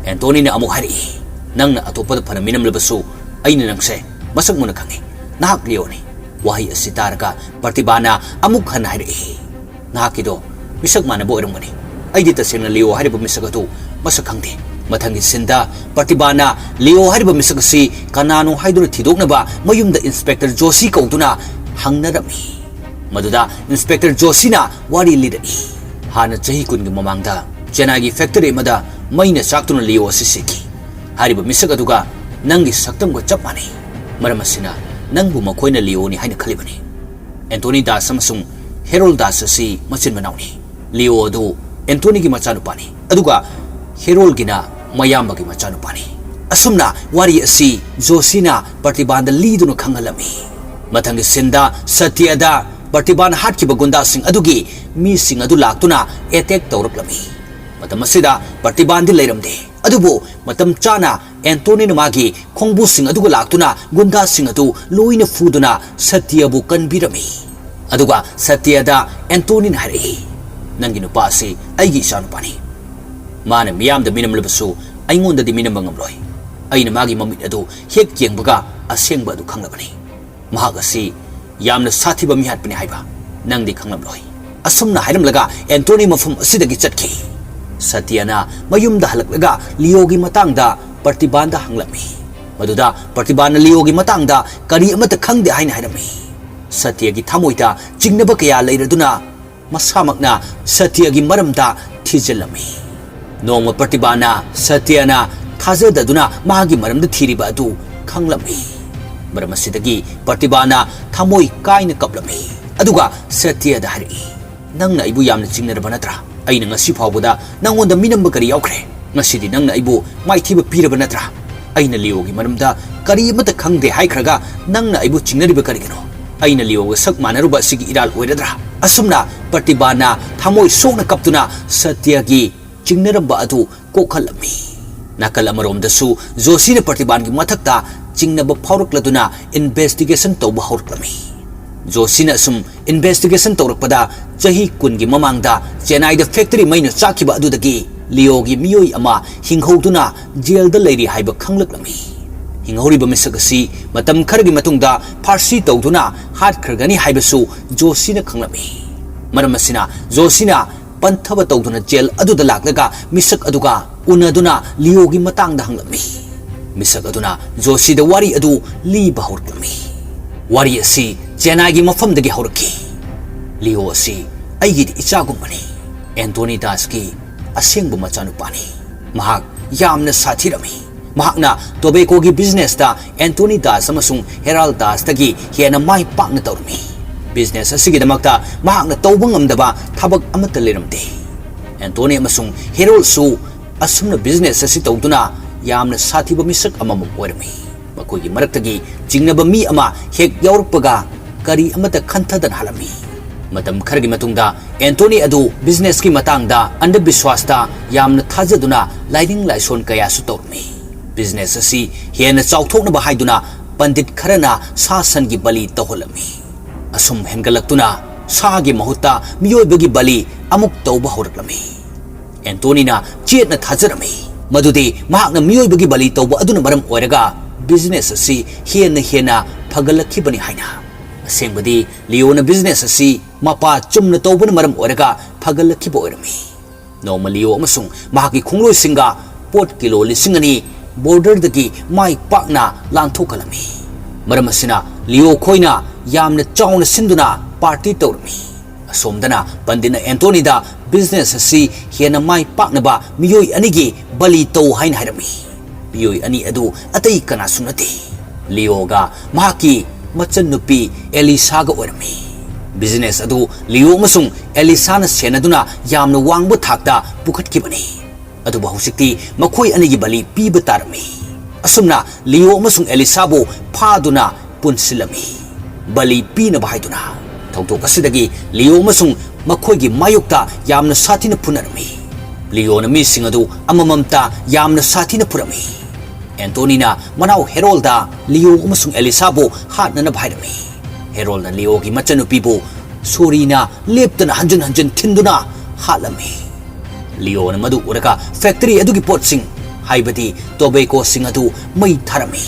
ꯑꯦꯟꯇꯣꯅꯤꯅ ꯑꯃꯨꯛ ꯍꯥꯏꯔꯛꯏ, "ꯅꯪꯅ ꯑꯇꯣꯞꯄꯗ ꯐꯅ ꯃꯤꯅꯝꯂꯕꯁꯨ ꯑꯩꯅ ꯅꯪꯁꯦ ꯃꯁꯛ ꯃꯨꯟꯅ ꯈꯪꯏ꯫ ꯅꯍꯥꯛ ꯂꯤꯑꯣꯅꯤ꯫" ꯋꯥꯍꯩ ꯑꯁꯤ ꯇꯥꯔꯒ ꯄ꯭ꯔꯇꯤꯚꯥꯅ ꯑꯃꯨꯛ ꯍꯟꯅ ꯍꯥꯏꯔꯛꯏ, "ꯅꯍꯥꯛꯀꯤꯗꯣ ꯃꯤꯁꯛ ꯃꯥꯟꯅꯕ ꯑꯣꯏꯔꯝꯒꯅꯤ꯫ ꯑꯩꯗꯤ ꯇꯁꯦꯡꯅ ꯂꯤꯑꯣ ꯍꯥꯏꯔꯤꯕ ꯃꯤꯁꯛ ꯑꯗꯨ ꯃꯁꯛ ꯈꯪꯗꯦ꯫" ꯃꯊꯪꯒꯤ sceneꯗ ꯄ꯭ꯔꯇꯤꯚꯥꯅ ꯂꯤꯑꯣ ꯍꯥꯏꯔꯤꯕ ꯃꯤꯁꯛ ꯑꯁꯤ ꯀꯅꯥꯅꯣ ꯍꯥꯏꯗꯨꯅ ꯊꯤꯗꯣꯛꯅꯕ ꯃꯌꯨꯝꯗ Inspector ꯖꯣꯁꯤ ꯀꯧꯗꯨꯅ ꯍꯪꯅꯔꯝꯃꯤ꯫ ꯃꯗꯨꯗ Inspector ꯖꯣꯁꯤꯅ ꯋꯥꯔꯤ ꯂꯤꯔꯛꯏ, "ꯍꯥꯟꯅ ꯆꯍꯤ ꯀꯨꯟꯒꯤ ꯃꯃꯥꯡꯗ ꯆꯦꯟꯅꯥꯏꯒꯤ factory ꯑꯃꯗ ꯃꯩꯅ ꯆꯥꯛꯇꯨꯅ ꯂꯤꯑꯣ ꯑꯁꯤ ꯁꯤꯈꯤ꯫ ꯍꯥꯏꯔꯤꯕ ꯃꯤꯁꯛ ꯑꯗꯨꯒ ꯅꯪꯒꯤ ꯁꯛꯇꯝꯒ ꯆꯞ ꯃꯥꯟꯅꯩ꯫ ꯃꯔꯝ ꯑꯁꯤꯅ ꯅꯪꯕꯨ ꯃꯈꯣꯏꯅ ꯂꯤꯑꯣꯅꯤ ꯍꯥꯏꯅ ꯈꯜꯂꯤꯕꯅꯤ꯫" ꯑꯦꯟꯇꯣꯅꯤ ꯗꯥꯁ ꯑꯃꯁꯨꯡ ꯍꯦꯔꯣꯜ ꯗꯥꯁ ꯑꯁꯤ ꯃꯆꯤꯟ ꯃꯅꯥꯎꯅꯤ꯫ ꯂꯤꯑꯣ ꯑꯗꯨ ꯑꯦꯟꯇꯣꯅꯤꯒꯤ ꯃꯆꯥꯅꯨꯄꯥꯅꯤ, ꯑꯗꯨꯒ ꯍꯦꯔꯣꯜꯒꯤꯅ ꯃꯌꯥꯝꯕꯒꯤ ꯃꯆꯥꯅꯨꯄꯥꯅꯤ꯫ ꯑꯁꯨꯝꯅ ꯋꯥꯔꯤ ꯑꯁꯤ ꯖꯣꯁꯤꯅ ꯄ꯭ꯔꯇꯤꯚꯥꯟꯗ ꯂꯤꯗꯨꯅ ꯈꯪꯍꯜꯂꯝꯃꯤ꯫ ꯃꯊꯪꯒꯤ ꯁꯤꯟꯗ ꯁꯇ꯭ꯌꯗ ꯄ꯭ꯔꯇꯤꯚꯥꯟ ꯍꯥꯠꯈꯤꯕ ꯒꯨꯟꯗꯥꯁꯤꯡ ꯑꯗꯨꯒꯤ ꯃꯤꯁꯤꯡ ꯑꯗꯨ ꯂꯥꯛꯇꯨꯅ ꯑꯦꯇꯦꯛ ꯇꯧꯔꯛꯂꯝꯃꯤ꯫ ꯃꯇꯝ ꯑꯁꯤꯗ ꯄ꯭ꯔꯇꯤꯚꯥꯟꯗꯤ ꯂꯩꯔꯝꯗꯦ, ꯑꯗꯨꯕꯨ ꯃꯇꯝ ꯆꯥꯅ ꯑꯦꯟꯇꯣꯅꯤꯅ ꯃꯥꯒꯤ ꯈꯣꯡꯕꯨꯁꯤꯡ ꯑꯗꯨꯒ ꯂꯥꯛꯇꯨꯅ ꯒꯨꯟꯗꯥꯁꯤꯡ ꯑꯗꯨ ꯂꯣꯏꯅ ꯐꯨꯗꯨꯅ ꯁꯇ꯭ꯌꯕꯨ ꯀꯟꯕꯤꯔꯝꯃꯤ꯫ ꯑꯗꯨꯒ ꯁꯇ꯭ꯌꯗ ꯑꯦꯟꯇꯣꯅꯤꯅ ꯍꯥꯏꯔꯛꯏ, "ꯅꯪꯒꯤ ꯅꯨꯄꯥ ꯑꯁꯤ ꯑꯩꯒꯤ ꯏꯆꯥꯅꯨꯄꯥꯅꯤ꯫ ꯃꯥꯅ ꯃꯤꯌꯥꯝꯗ ꯃꯤꯅꯝꯂꯕꯁꯨ ꯑꯩꯉꯣꯟꯗꯗꯤ ꯃꯤꯅꯝꯕ ꯉꯝꯂꯣꯏ꯫ ꯑꯩꯅ ꯃꯥꯒꯤ ꯃꯃꯤꯠ ꯑꯗꯨ ꯍꯦꯛ ꯌꯦꯡꯕꯒ ꯑꯁꯦꯡꯕ ꯑꯗꯨ ꯈꯪꯂꯕꯅꯤ꯫ ꯃꯍꯥꯛ ꯑꯁꯤ ꯌꯥꯝꯅ ꯁꯥꯊꯤꯕ ꯃꯤꯍꯥꯠꯄꯅꯤ ꯍꯥꯏꯕ ꯅꯪꯗꯤ ꯈꯪꯂꯝꯂꯣꯏ"꯫ ꯑꯁꯨꯝꯅ ꯍꯥꯏꯔꯝꯂꯒ ꯑꯦꯟꯇꯣꯅꯤ ꯃꯐꯝ ꯑꯁꯤꯗꯒꯤ ꯆꯠꯈꯤ꯫ ꯁꯇ꯭ꯌꯅ ꯃꯌꯨꯝꯗ ꯍꯜꯂꯛꯂꯒ ꯂꯤꯑꯣꯒꯤ ꯃꯇꯥꯡꯗ ꯄ꯭ꯔꯇꯤꯚꯥꯟꯗ ꯍꯪꯂꯝꯃꯤ꯫ ꯃꯗꯨꯗ ꯄ꯭ꯔꯇꯤꯚꯥꯟꯅ ꯂꯤꯑꯣꯒꯤ ꯃꯇꯥꯡꯗ ꯀꯔꯤ ꯑꯃꯠꯇ ꯈꯪꯗꯦ ꯍꯥꯏꯅ ꯍꯥꯏꯔꯝꯃꯤ꯫ ꯁꯇ꯭ꯌꯒꯤ ꯊꯃꯣꯏꯗ ꯆꯤꯡꯅꯕ ꯀꯌꯥ ꯂꯩꯔꯗꯨꯅ ꯃꯁꯥꯃꯛꯅ ꯁꯇ꯭ꯌꯒꯤ ꯃꯔꯝꯗ ꯊꯤꯖꯤꯜꯂꯝꯃꯤ꯫ ꯅꯣꯡꯃ ꯄ꯭ꯔꯇꯤꯚꯥꯅ ꯁꯇ꯭ꯌꯅ ꯊꯥꯖꯗꯗꯨꯅ ꯃꯍꯥꯛꯀꯤ ꯃꯔꯝꯗ ꯊꯤꯔꯤꯕ ꯑꯗꯨ ꯈꯪꯂꯝꯃꯤ꯫ ꯃꯔꯝ ꯑꯁꯤꯗꯒꯤ ꯄ꯭ꯔꯇꯤꯚꯥꯅ ꯊꯃꯣꯏ ꯀꯥꯏꯅ ꯀꯞꯂꯝꯃꯤ꯫ ꯑꯗꯨꯒ ꯁꯇ꯭ꯌꯗ ꯍꯥꯏꯔꯛꯏ, "ꯅꯪꯅ ꯑꯩꯕꯨ ꯌꯥꯝꯅ ꯆꯤꯡꯅꯔꯕ ꯅꯠꯇ꯭ꯔꯥ? ꯑꯩꯅ ꯉꯁꯤ ꯐꯥꯎꯕꯗ ꯅꯪꯉꯣꯟꯗ ꯃꯤꯅꯝꯕ ꯀꯔꯤ ꯌꯥꯎꯈ꯭ꯔꯦ? ꯉꯁꯤꯗꯤ ꯅꯪꯅ ꯑꯩꯕꯨ ꯃꯥꯏꯊꯤꯕ ꯄꯤꯔꯕ ꯅꯠꯇ꯭ꯔꯥ? ꯑꯩꯅ ꯂꯤꯑꯣꯒꯤ ꯃꯔꯝꯗ ꯀꯔꯤ ꯑꯃꯠꯇ ꯈꯪꯗꯦ ꯍꯥꯏꯈ꯭ꯔꯒ ꯅꯪꯅ ꯑꯩꯕꯨ ꯆꯤꯡꯅꯔꯤꯕ ꯀꯔꯤꯒꯤꯅꯣ? ꯑꯩꯅ ꯂꯤꯑꯣꯒ ꯁꯛ ꯃꯥꯟꯅꯔꯨꯕ ꯑꯁꯤꯒꯤ ꯏꯔꯥꯜ ꯑꯣꯏꯔꯗ꯭ꯔꯥ?" ꯑꯁꯨꯝꯅ ꯄ꯭ꯔꯇꯤꯚꯥꯅ ꯊꯃꯣꯏ ꯁꯣꯛꯅ ꯀꯞꯇꯨꯅ ꯁꯇ꯭ꯌꯒꯤ ꯆꯤꯡꯅꯔꯝꯕ ꯑꯗꯨ ꯀꯣꯛꯍꯜꯂꯝꯃꯤ꯫ ꯅꯥꯀꯜ ꯑꯃꯔꯣꯝꯗꯁꯨ ꯖꯣꯁꯤꯅ ꯄ꯭ꯔꯇꯤꯚꯥꯟꯒꯤ ꯃꯊꯛꯇ ꯆꯤꯡꯅꯕ ꯐꯥꯎꯔꯛꯂꯗꯨꯅ ꯏꯟꯚꯦꯁꯇꯤꯒꯦꯁꯟ ꯇꯧꯕ ꯍꯧꯔꯛꯂꯝꯃꯤ꯫ ꯖꯣꯁꯤꯅ ꯑꯁꯨꯝ ꯏꯟꯚꯦꯁꯇꯤꯒꯦꯁꯟ ꯇꯧꯔꯛꯄꯗ ꯆꯍꯤ ꯀꯨꯟꯒꯤ ꯃꯃꯥꯡꯗ ꯆꯦꯟꯅꯥꯏꯗ ꯐꯦꯛꯇꯔꯤ ꯃꯩꯅ ꯆꯥꯛꯈꯤꯕ ꯑꯗꯨꯗꯒꯤ ꯂꯤꯑꯣꯒꯤ ꯃꯤꯑꯣꯏ ꯑꯃ ꯍꯤꯡꯍꯧꯗꯨꯅ ꯖꯦꯜꯗ ꯂꯩꯔꯤ ꯍꯥꯏꯕ ꯈꯪꯂꯛꯂꯝꯃꯤ꯫ ꯍꯤꯡꯍꯧꯔꯤꯕ ꯃꯤꯁꯛ ꯑꯁꯤ ꯃꯇꯝ ꯈꯔꯒꯤ ꯃꯇꯨꯡꯗ ꯐꯥꯔꯁꯤ ꯇꯧꯗꯨꯅ ꯍꯥꯠꯈ꯭ꯔꯒꯅꯤ ꯍꯥꯏꯕꯁꯨ ꯖꯣꯁꯤꯅ ꯈꯪꯂꯝꯃꯤ꯫ ꯃꯔꯝ ꯑꯁꯤꯅ ꯖꯣꯁꯤꯅ ꯄꯟꯊꯕ ꯇꯧꯗꯨꯅ ꯖꯦꯜ ꯑꯗꯨꯗ ꯂꯥꯛꯂꯒ ꯃꯤꯁꯛ ꯑꯗꯨꯒ ꯎꯅꯗꯨꯅ ꯂꯤꯑꯣꯒꯤ ꯃꯇꯥꯡꯗ ꯍꯪꯂꯝꯃꯤ꯫ ꯃꯤꯁꯛ ꯑꯗꯨꯅ ꯖꯣꯁꯤꯗ ꯋꯥꯔꯤ ꯑꯗꯨ ꯂꯤꯕ ꯍꯧꯔꯛꯂꯝꯃꯤ꯫ ꯋꯥꯔꯤ ꯑꯁꯤ ꯆꯦꯟꯅꯥꯏꯒꯤ ꯃꯐꯝꯗꯒꯤ ꯍꯧꯔꯛꯈꯤ꯫ "ꯂꯤꯑꯣ ꯑꯁꯤ ꯑꯩꯒꯤꯗꯤ ꯏꯆꯥꯒꯨꯝꯕꯅꯤ꯫ ꯑꯦꯟꯇꯣꯅꯤ ꯗꯥꯁꯀꯤ ꯑꯁꯦꯡꯕ ꯃꯆꯥꯅꯨꯄꯥꯅꯤ꯫ ꯃꯍꯥꯛ ꯌꯥꯝꯅ ꯁꯥꯊꯤꯔꯝꯃꯤ꯫ ꯃꯍꯥꯛꯅ ꯇꯣꯕꯦꯀꯣꯒꯤ ꯕꯤꯖꯤꯅꯦꯁꯇ ꯑꯦꯟꯇꯣꯅꯤ ꯗꯥꯁ ꯑꯃꯁꯨꯡ ꯍꯦꯔꯥꯜ ꯗꯥꯁꯇꯒꯤ ꯍꯦꯟꯅ ꯃꯥꯏ ꯄꯥꯛꯅ ꯇꯧꯔꯝꯃꯤ꯫ ꯕꯤꯖꯤꯅꯦꯁ ꯑꯁꯤꯒꯤꯗꯃꯛꯇ ꯃꯍꯥꯛꯅ ꯇꯧꯕ ꯉꯝꯗꯕ ꯊꯕꯛ ꯑꯃꯠꯇ ꯂꯩꯔꯝꯗꯦ꯫ ꯑꯦꯟꯇꯣꯅꯤ ꯑꯃꯁꯨꯡ ꯍꯦꯔꯣꯜꯁꯨ ꯑꯁꯨꯝꯅ ꯕꯤꯖꯤꯅꯦꯁ ꯑꯁꯤ ꯇꯧꯗꯨꯅ ꯌꯥꯝꯅ ꯁꯥꯊꯤꯕ ꯃꯤꯁꯛ ꯑꯃꯃꯝ ꯑꯣꯏꯔꯝꯃꯤ꯫ ꯃꯈꯣꯏꯒꯤ ꯃꯔꯛꯇꯒꯤ ꯆꯤꯡꯅꯕ ꯃꯤ ꯑꯃ ꯍꯦꯛ ꯌꯥꯎꯔꯛꯄꯒ ꯀꯔꯤ ꯑꯃꯠꯇ ꯈꯟꯊꯗꯅ ꯍꯥꯠꯂꯝꯃꯤ꯫ ꯃꯇꯝ ꯈꯔꯒꯤ ꯃꯇꯨꯡꯗ ꯑꯦꯟꯇꯣꯅꯤ ꯑꯗꯨ ꯕꯤꯖꯤꯅꯦꯁꯀꯤ ꯃꯇꯥꯡꯗ ꯑꯟꯙꯕꯤꯁ꯭ꯋꯥꯁꯇ ꯌꯥꯝꯅ ꯊꯥꯖꯗꯨꯅ ꯂꯥꯏꯅꯤꯡ ꯂꯥꯏꯁꯣꯟ ꯀꯌꯥꯁꯨ ꯇꯧꯔꯝꯃꯤ꯫ ꯕꯤꯖꯤꯅꯦꯁ ꯑꯁꯤ ꯍꯦꯟꯅ ꯆꯥꯎꯊꯣꯛꯅꯕ ꯍꯥꯏꯗꯨꯅ ꯄꯟꯗꯤꯠ ꯈꯔꯅ ꯁꯥ ꯁꯟꯒꯤ ꯕꯂꯤ ꯇꯧꯍꯜꯂꯝꯃꯤ꯫ ꯑꯁꯨꯝ ꯍꯦꯟꯒꯠꯂꯛꯇꯨꯅ ꯁꯥꯒꯤ ꯃꯍꯨꯠꯇ ꯃꯤꯑꯣꯏꯕꯒꯤ ꯕꯂꯤ ꯑꯃꯨꯛ ꯇꯧꯕ ꯍꯧꯔꯛꯂꯝꯃꯤ꯫ ꯑꯦꯟꯇꯣꯅꯤꯅ ꯆꯦꯠꯅ ꯊꯥꯖꯔꯝꯃꯤ ꯃꯗꯨꯗꯤ ꯃꯍꯥꯛꯅ ꯃꯤꯑꯣꯏꯕꯒꯤ ꯕꯂꯤ ꯇꯧꯕ ꯑꯗꯨꯅ ꯃꯔꯝ ꯑꯣꯏꯔꯒ ꯕꯤꯖꯤꯅꯦꯁ ꯑꯁꯤ ꯍꯦꯟꯅ ꯍꯦꯟꯅ ꯐꯒꯠꯂꯛꯈꯤꯕꯅꯤ ꯍꯥꯏꯅ꯫ ꯑꯁꯦꯡꯕꯗꯤ ꯂꯤꯑꯣꯅ ꯕꯤꯖꯤꯅꯦꯁ ꯑꯁꯤ ꯃꯄꯥ ꯆꯨꯝꯅ ꯇꯧꯕꯅ ꯃꯔꯝ ꯑꯣꯏꯔꯒ ꯐꯒꯠꯂꯛꯈꯤꯕ ꯑꯣꯏꯔꯝꯃꯤ꯫ ꯅꯣꯡꯃ ꯂꯤꯑꯣ ꯑꯃꯁꯨꯡ ꯃꯍꯥꯛꯀꯤ ꯈꯣꯡꯂꯣꯏꯁꯤꯡꯒ ꯄꯣꯠ ꯀꯤꯂꯣ ꯂꯤꯁꯤꯡ ꯑꯅꯤ ꯕꯣꯔꯗꯔꯗꯒꯤ ꯃꯥꯏ ꯄꯥꯛꯅ ꯂꯥꯟꯊꯣꯛꯍꯜꯂꯝꯃꯤ꯫ ꯃꯔꯝ ꯑꯁꯤꯅ ꯂꯤꯑꯣ ꯈꯣꯏꯅ ꯌꯥꯝꯅ ꯆꯥꯎꯅ ꯁꯤꯟꯗꯨꯅ ꯄꯥꯔꯇꯤ ꯇꯧꯔꯝꯃꯤ꯫ ꯑꯁꯣꯝꯗꯅ ꯄꯟꯗꯤꯠꯅ ꯑꯦꯟꯇꯣꯅꯤꯗ ꯕꯤꯖꯤꯅꯦꯁ ꯑꯁꯤ ꯍꯦꯟꯅ ꯃꯥꯏ ꯄꯥꯛꯅꯕ ꯃꯤꯑꯣꯏ ꯑꯅꯤꯒꯤ ꯕꯂꯤ ꯇꯧ ꯍꯥꯏꯅ ꯍꯥꯏꯔꯝꯃꯤ꯫ ꯃꯤꯑꯣꯏ ꯑꯅꯤ ꯑꯗꯨ ꯑꯇꯩ ꯀꯅꯥꯁꯨ ꯅꯠꯇꯦ, ꯂꯤꯑꯣꯒ ꯃꯍꯥꯛꯀꯤ ꯃꯆꯟꯅꯨꯄꯤ ꯑꯦꯂꯤꯁꯥꯒ ꯑꯣꯏꯔꯝꯃꯤ꯫ ꯕꯤꯖꯤꯅꯦꯁ ꯑꯗꯨ ꯂꯤꯑꯣ ꯑꯃꯁꯨꯡ ꯑꯦꯂꯤꯁꯥꯅ ꯁꯦꯟꯅꯗꯨꯅ ꯌꯥꯝꯅ ꯋꯥꯡꯕ ꯊꯥꯛꯇ ꯄꯨꯈꯠꯈꯤꯕꯅꯤ꯫ ꯑꯗꯨꯕꯨ ꯍꯧꯖꯤꯛꯇꯤ ꯃꯈꯣꯏ ꯑꯅꯤꯒꯤ ꯕꯂꯤ ꯄꯤꯕ ꯇꯥꯔꯝꯃꯤ꯫ ꯑꯁꯨꯝꯅ ꯂꯤꯑꯣ ꯑꯃꯁꯨꯡ ꯑꯦꯂꯤꯁꯥꯕꯨ ꯐꯥꯗꯨꯅ ꯄꯨꯟꯁꯤꯜꯂꯝꯃꯤ, ꯕꯂꯤ ꯄꯤꯅꯕ ꯍꯥꯏꯗꯨꯅ꯫ ꯊꯧꯗꯣꯛ ꯑꯁꯤꯗꯒꯤ ꯂꯤꯑꯣ ꯑꯃꯁꯨꯡ ꯃꯈꯣꯏꯒꯤ ꯃꯥꯌꯣꯛꯇ ꯌꯥꯝꯅ ꯁꯥꯊꯤꯅ ꯐꯨꯅꯔꯝꯃꯤ꯫ ꯂꯤꯑꯣꯅ ꯃꯤꯁꯤꯡ ꯑꯗꯨ ꯑꯃꯃꯝꯇ ꯌꯥꯝꯅ ꯁꯥꯊꯤꯅ ꯐꯨꯔꯝꯃꯤ꯫ ꯑꯦꯟꯇꯣꯅꯤꯅ ꯃꯅꯥꯎ ꯍꯦꯔꯣꯜꯗ ꯂꯤꯑꯣ ꯑꯃꯁꯨꯡ ꯑꯦꯂꯤꯁꯥꯕꯨ ꯍꯥꯠꯅꯅꯕ ꯍꯥꯏꯔꯝꯃꯤ꯫ ꯍꯦꯔꯣꯜꯅ ꯂꯤꯑꯣꯒꯤ ꯃꯆꯟꯅꯨꯄꯤꯕꯨ ꯁꯣꯔꯤꯅ ꯂꯦꯞꯇꯅ ꯍꯟꯖꯤꯟ ꯍꯟꯖꯤꯟ ꯊꯤꯟꯗꯨꯅ ꯍꯥꯠꯂꯝꯃꯤ꯫ ꯂꯤꯑꯣꯅ ꯃꯗꯨ ꯎꯔꯒ ꯐꯦꯛꯇꯔꯤ ꯑꯗꯨꯒꯤ ꯄꯣꯠꯁꯤꯡ, ꯍꯥꯏꯕꯗꯤ ꯇꯣꯕꯦꯀꯣꯁꯤꯡ ꯑꯗꯨ ꯃꯩ ꯊꯥꯔꯝꯃꯤ꯫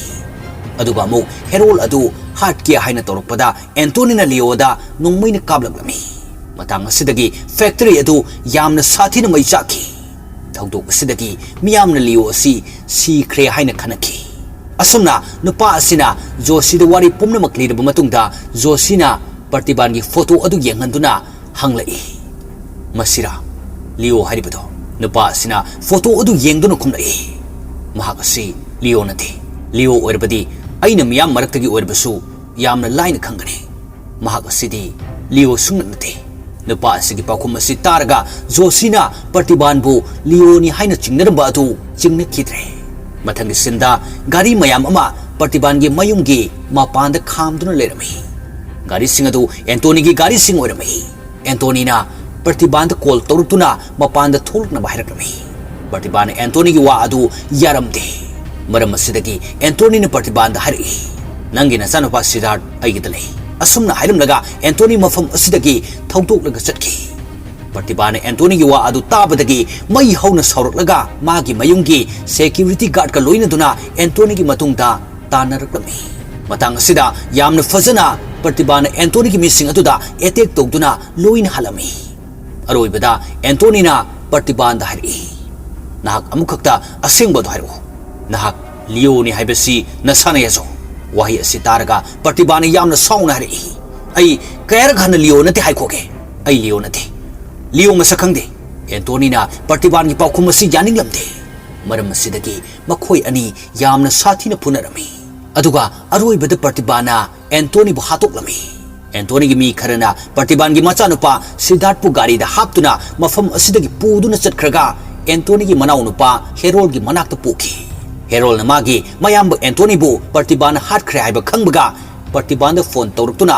ꯑꯗꯨꯒ ꯑꯃꯨꯛ ꯍꯦꯔꯣꯜ ꯑꯗꯨ ꯍꯥꯠꯀꯦ ꯍꯥꯏꯅ ꯇꯧꯔꯛꯄꯗ ꯑꯦꯟꯇꯣꯅꯤꯅ ꯂꯤꯑꯣꯗ ꯅꯣꯡꯃꯩꯅ ꯀꯥꯞꯂꯛꯂꯝꯃꯤ꯫ ꯃꯇꯥꯡ ꯑꯁꯤꯗꯒꯤ ꯐꯦꯛꯇꯔꯤ ꯑꯗꯨ ꯌꯥꯝꯅ ꯁꯥꯊꯤꯅ ꯃꯩ ꯆꯥꯛꯈꯤ꯫ ꯊꯧꯗꯣꯛ ꯑꯁꯤꯗꯒꯤ ꯃꯤꯌꯥꯝꯅ ꯂꯤꯑꯣ ꯑꯁꯤ ꯁꯤꯈ꯭ꯔꯦ ꯍꯥꯏꯅ ꯈꯟꯅꯈꯤ꯫ ꯑꯁꯨꯝꯅ ꯅꯨꯄꯥ ꯑꯁꯤꯅ ꯖꯣꯁꯤꯗ ꯋꯥꯔꯤ ꯄꯨꯝꯅꯃꯛ ꯂꯤꯔꯕ ꯃꯇꯨꯡꯗ ꯖꯣꯁꯤꯅ ꯄ꯭ꯔꯇꯤꯚꯥꯟꯒꯤ ꯐꯣꯇꯣ ꯑꯗꯨ ꯌꯦꯡꯍꯟꯗꯨꯅ ꯍꯪꯂꯛꯏ, "ꯃꯁꯤꯔꯥ ꯂꯤꯑꯣ ꯍꯥꯏꯔꯤꯕꯗꯣ?" ꯅꯨꯄꯥ ꯑꯁꯤꯅ ꯐꯣꯇꯣ ꯑꯗꯨ ꯌꯦꯡꯗꯨꯅ ꯈꯨꯝꯂꯛꯏ, "ꯃꯍꯥꯛ ꯑꯁꯤ ꯂꯤꯑꯣ ꯅꯠꯇꯦ꯫ ꯂꯤꯑꯣ ꯑꯣꯏꯔꯕꯗꯤ ꯑꯩꯅ ꯃꯤꯌꯥꯝ ꯃꯔꯛꯇꯒꯤ ꯑꯣꯏꯔꯕꯁꯨ ꯌꯥꯝꯅ ꯂꯥꯏꯅ ꯈꯪꯒꯅꯤ꯫ ꯃꯍꯥꯛ ꯑꯁꯤꯗꯤ ꯂꯤꯑꯣ ꯁꯨꯡꯅꯠ ꯅꯠꯇꯦ꯫ ꯅꯨꯄꯥ ꯑꯁꯤꯒꯤ ꯄꯥꯎꯈꯨꯝ ꯑꯁꯤ ꯇꯥꯔꯒ ꯖꯣꯁꯤꯅ ꯄ꯭ꯔꯇꯤꯚꯥꯟꯕꯨ ꯂꯤꯑꯣꯅꯤ ꯍꯥꯏꯅ ꯆꯤꯡꯅꯔꯝꯕ ꯑꯗꯨ ꯆꯤꯡꯅꯈꯤꯗ꯭ꯔꯦ꯫ ꯃꯊꯪꯒꯤ ꯁꯤꯟꯗ ꯒꯥꯔꯤ ꯃꯌꯥꯝ ꯑꯃ ꯄ꯭ꯔꯇꯤꯚꯥꯟꯒꯤ ꯃꯌꯨꯝꯒꯤ ꯃꯄꯥꯟꯗ ꯈꯥꯝꯗꯨꯅ ꯂꯩꯔꯝꯃꯤ꯫ ꯒꯥꯔꯤꯁꯤꯡ ꯑꯗꯨ ꯑꯦꯟꯇꯣꯅꯤꯒꯤ ꯒꯥꯔꯤꯁꯤꯡ ꯑꯣꯏꯔꯝꯃꯤ꯫ ꯑꯦꯟꯇꯣꯅꯤꯅ ꯄ꯭ꯔꯇꯤꯚꯥꯟꯗ ꯀꯣꯜ ꯇꯧꯔꯛꯇꯨꯅ ꯃꯄꯥꯟꯗ ꯊꯣꯛꯂꯛꯅꯕ ꯍꯥꯏꯔꯛꯂꯝꯃꯤ꯫ ꯄ꯭ꯔꯇꯤꯚꯥꯟꯅ ꯑꯦꯟꯇꯣꯅꯤꯒꯤ ꯋꯥ ꯑꯗꯨ ꯌꯥꯔꯝꯗꯦ꯫ ꯃꯔꯝ ꯑꯁꯤꯗꯒꯤ ꯑꯦꯟꯇꯣꯅꯤꯅ ꯄ꯭ꯔꯇꯤꯚꯥꯟꯗ ꯍꯥꯏꯔꯛꯏ, "ꯅꯪꯒꯤ ꯅꯆꯥꯅꯨꯄꯥ ꯁꯤꯗꯥꯔꯠ ꯑꯩꯒꯤꯗ ꯂꯩ꯫" ꯑꯁꯨꯝꯅ ꯍꯥꯏꯔꯝꯂꯒ ꯑꯦꯟꯇꯣꯅꯤ ꯃꯐꯝ ꯑꯁꯤꯗꯒꯤ ꯊꯧꯗꯣꯛꯂꯒ ꯆꯠꯈꯤ꯫ ꯄ꯭ꯔꯇꯤꯚꯥꯅ ꯑꯦꯟꯇꯣꯅꯤꯒꯤ ꯋꯥ ꯑꯗꯨ ꯇꯥꯕꯗꯒꯤ ꯃꯩ ꯍꯧꯅ ꯁꯥꯎꯔꯛꯂꯒ ꯃꯥꯒꯤ ꯃꯌꯨꯝꯒꯤ ꯁꯦꯀ꯭ꯌꯨꯔꯤꯇꯤ ꯒꯥꯔꯗꯀ ꯂꯣꯏꯅꯗꯨꯅ ꯑꯦꯟꯇꯣꯅꯤꯒꯤ ꯃꯇꯨꯡꯗ ꯇꯥꯟꯅꯔꯛꯂꯝꯃꯤ꯫ ꯃꯇꯥꯡ ꯑꯁꯤꯗ ꯌꯥꯝꯅ ꯐꯖꯅ ꯄ꯭ꯔꯇꯤꯚꯥꯅ ꯑꯦꯟꯇꯣꯅꯤꯒꯤ ꯃꯤꯁꯤꯡ ꯑꯗꯨꯗ ꯑꯦꯇꯦꯛ ꯇꯧꯗꯨꯅ ꯂꯣꯏꯅ ꯍꯥꯠꯂꯝꯃꯤ꯫ ꯑꯔꯣꯏꯕꯗ ꯑꯦꯟꯇꯣꯅꯤꯅ ꯄ꯭ꯔꯇꯤꯚꯥꯟꯗ ꯍꯥꯏꯔꯛꯏ, "ꯅꯍꯥꯛ ꯑꯃꯨꯛꯈꯛꯇ ꯑꯁꯦꯡꯕꯗꯨ ꯍꯥꯏꯔꯛꯎ꯫ ꯅꯍꯥꯛ ꯂꯤꯑꯣꯅꯤ ꯍꯥꯏꯕꯁꯤ ꯅꯁꯥꯅ ꯌꯥꯖꯧ꯫" ꯋꯥꯍꯩ ꯑꯁꯤ ꯇꯥꯔꯒ ꯄ꯭ꯔꯇꯤꯚꯥꯅ ꯌꯥꯝꯅ ꯁꯥꯎꯅ ꯍꯥꯏꯔꯛꯏ, "ꯑꯩ ꯀꯌꯥꯔꯛ ꯍꯟꯅ ꯂꯤꯑꯣ ꯅꯠꯇꯦ ꯍꯥꯏꯈꯣꯒꯦ? ꯑꯩ ꯂꯤꯑꯣ ꯅꯠꯇꯦ꯫ ꯂꯤꯑꯣ ꯃꯁꯛ ꯈꯪꯗꯦ꯫" ꯑꯦꯟꯇꯣꯅꯤꯅ ꯄ꯭ꯔꯇꯤꯚꯥꯟꯒꯤ ꯄꯥꯎꯈꯨꯝ ꯑꯁꯤ ꯌꯥꯅꯤꯡꯂꯝꯗꯦ꯫ ꯃꯔꯝ ꯑꯁꯤꯗꯒꯤ ꯃꯈꯣꯏ ꯑꯅꯤ ꯌꯥꯝꯅ ꯁꯥꯊꯤꯅ ꯐꯨꯅꯔꯝꯃꯤ꯫ ꯑꯗꯨꯒ ꯑꯔꯣꯏꯕꯗ ꯄ꯭ꯔꯇꯤꯚꯥꯅ ꯑꯦꯟꯇꯣꯅꯤꯕꯨ ꯍꯥꯠꯇꯣꯛꯂꯝꯃꯤ꯫ ꯑꯦꯟꯇꯣꯅꯤꯒꯤ ꯃꯤ ꯈꯔꯅ ꯄ꯭ꯔꯇꯤꯚꯥꯟꯒꯤ ꯃꯆꯥꯅꯨꯄꯥ ꯁꯤꯗꯥꯔꯠꯄꯨ ꯒꯥꯔꯤꯗ ꯍꯥꯞꯇꯨꯅ ꯃꯐꯝ ꯑꯁꯤꯗꯒꯤ ꯄꯨꯗꯨꯅ ꯆꯠꯈ꯭ꯔꯒ ꯑꯦꯟꯇꯣꯅꯤꯒꯤ ꯃꯅꯥꯎꯅꯨꯄꯥ ꯍꯦꯔꯣꯜꯒꯤ ꯃꯅꯥꯛꯇ ꯄꯨꯈꯤ꯫ ꯍꯦꯔꯣꯜꯅ ꯃꯥꯒꯤ ꯃꯌꯥꯝꯕ ꯑꯦꯟꯇꯣꯅꯤꯕꯨ ꯄ꯭ꯔꯇꯤꯚꯥꯟꯅ ꯍꯥꯠꯈ꯭ꯔꯦ ꯍꯥꯏꯕ ꯈꯪꯕꯒ ꯄ꯭ꯔꯇꯤꯚꯥꯟꯗ ꯐꯣꯟ ꯇꯧꯔꯛꯇꯨꯅ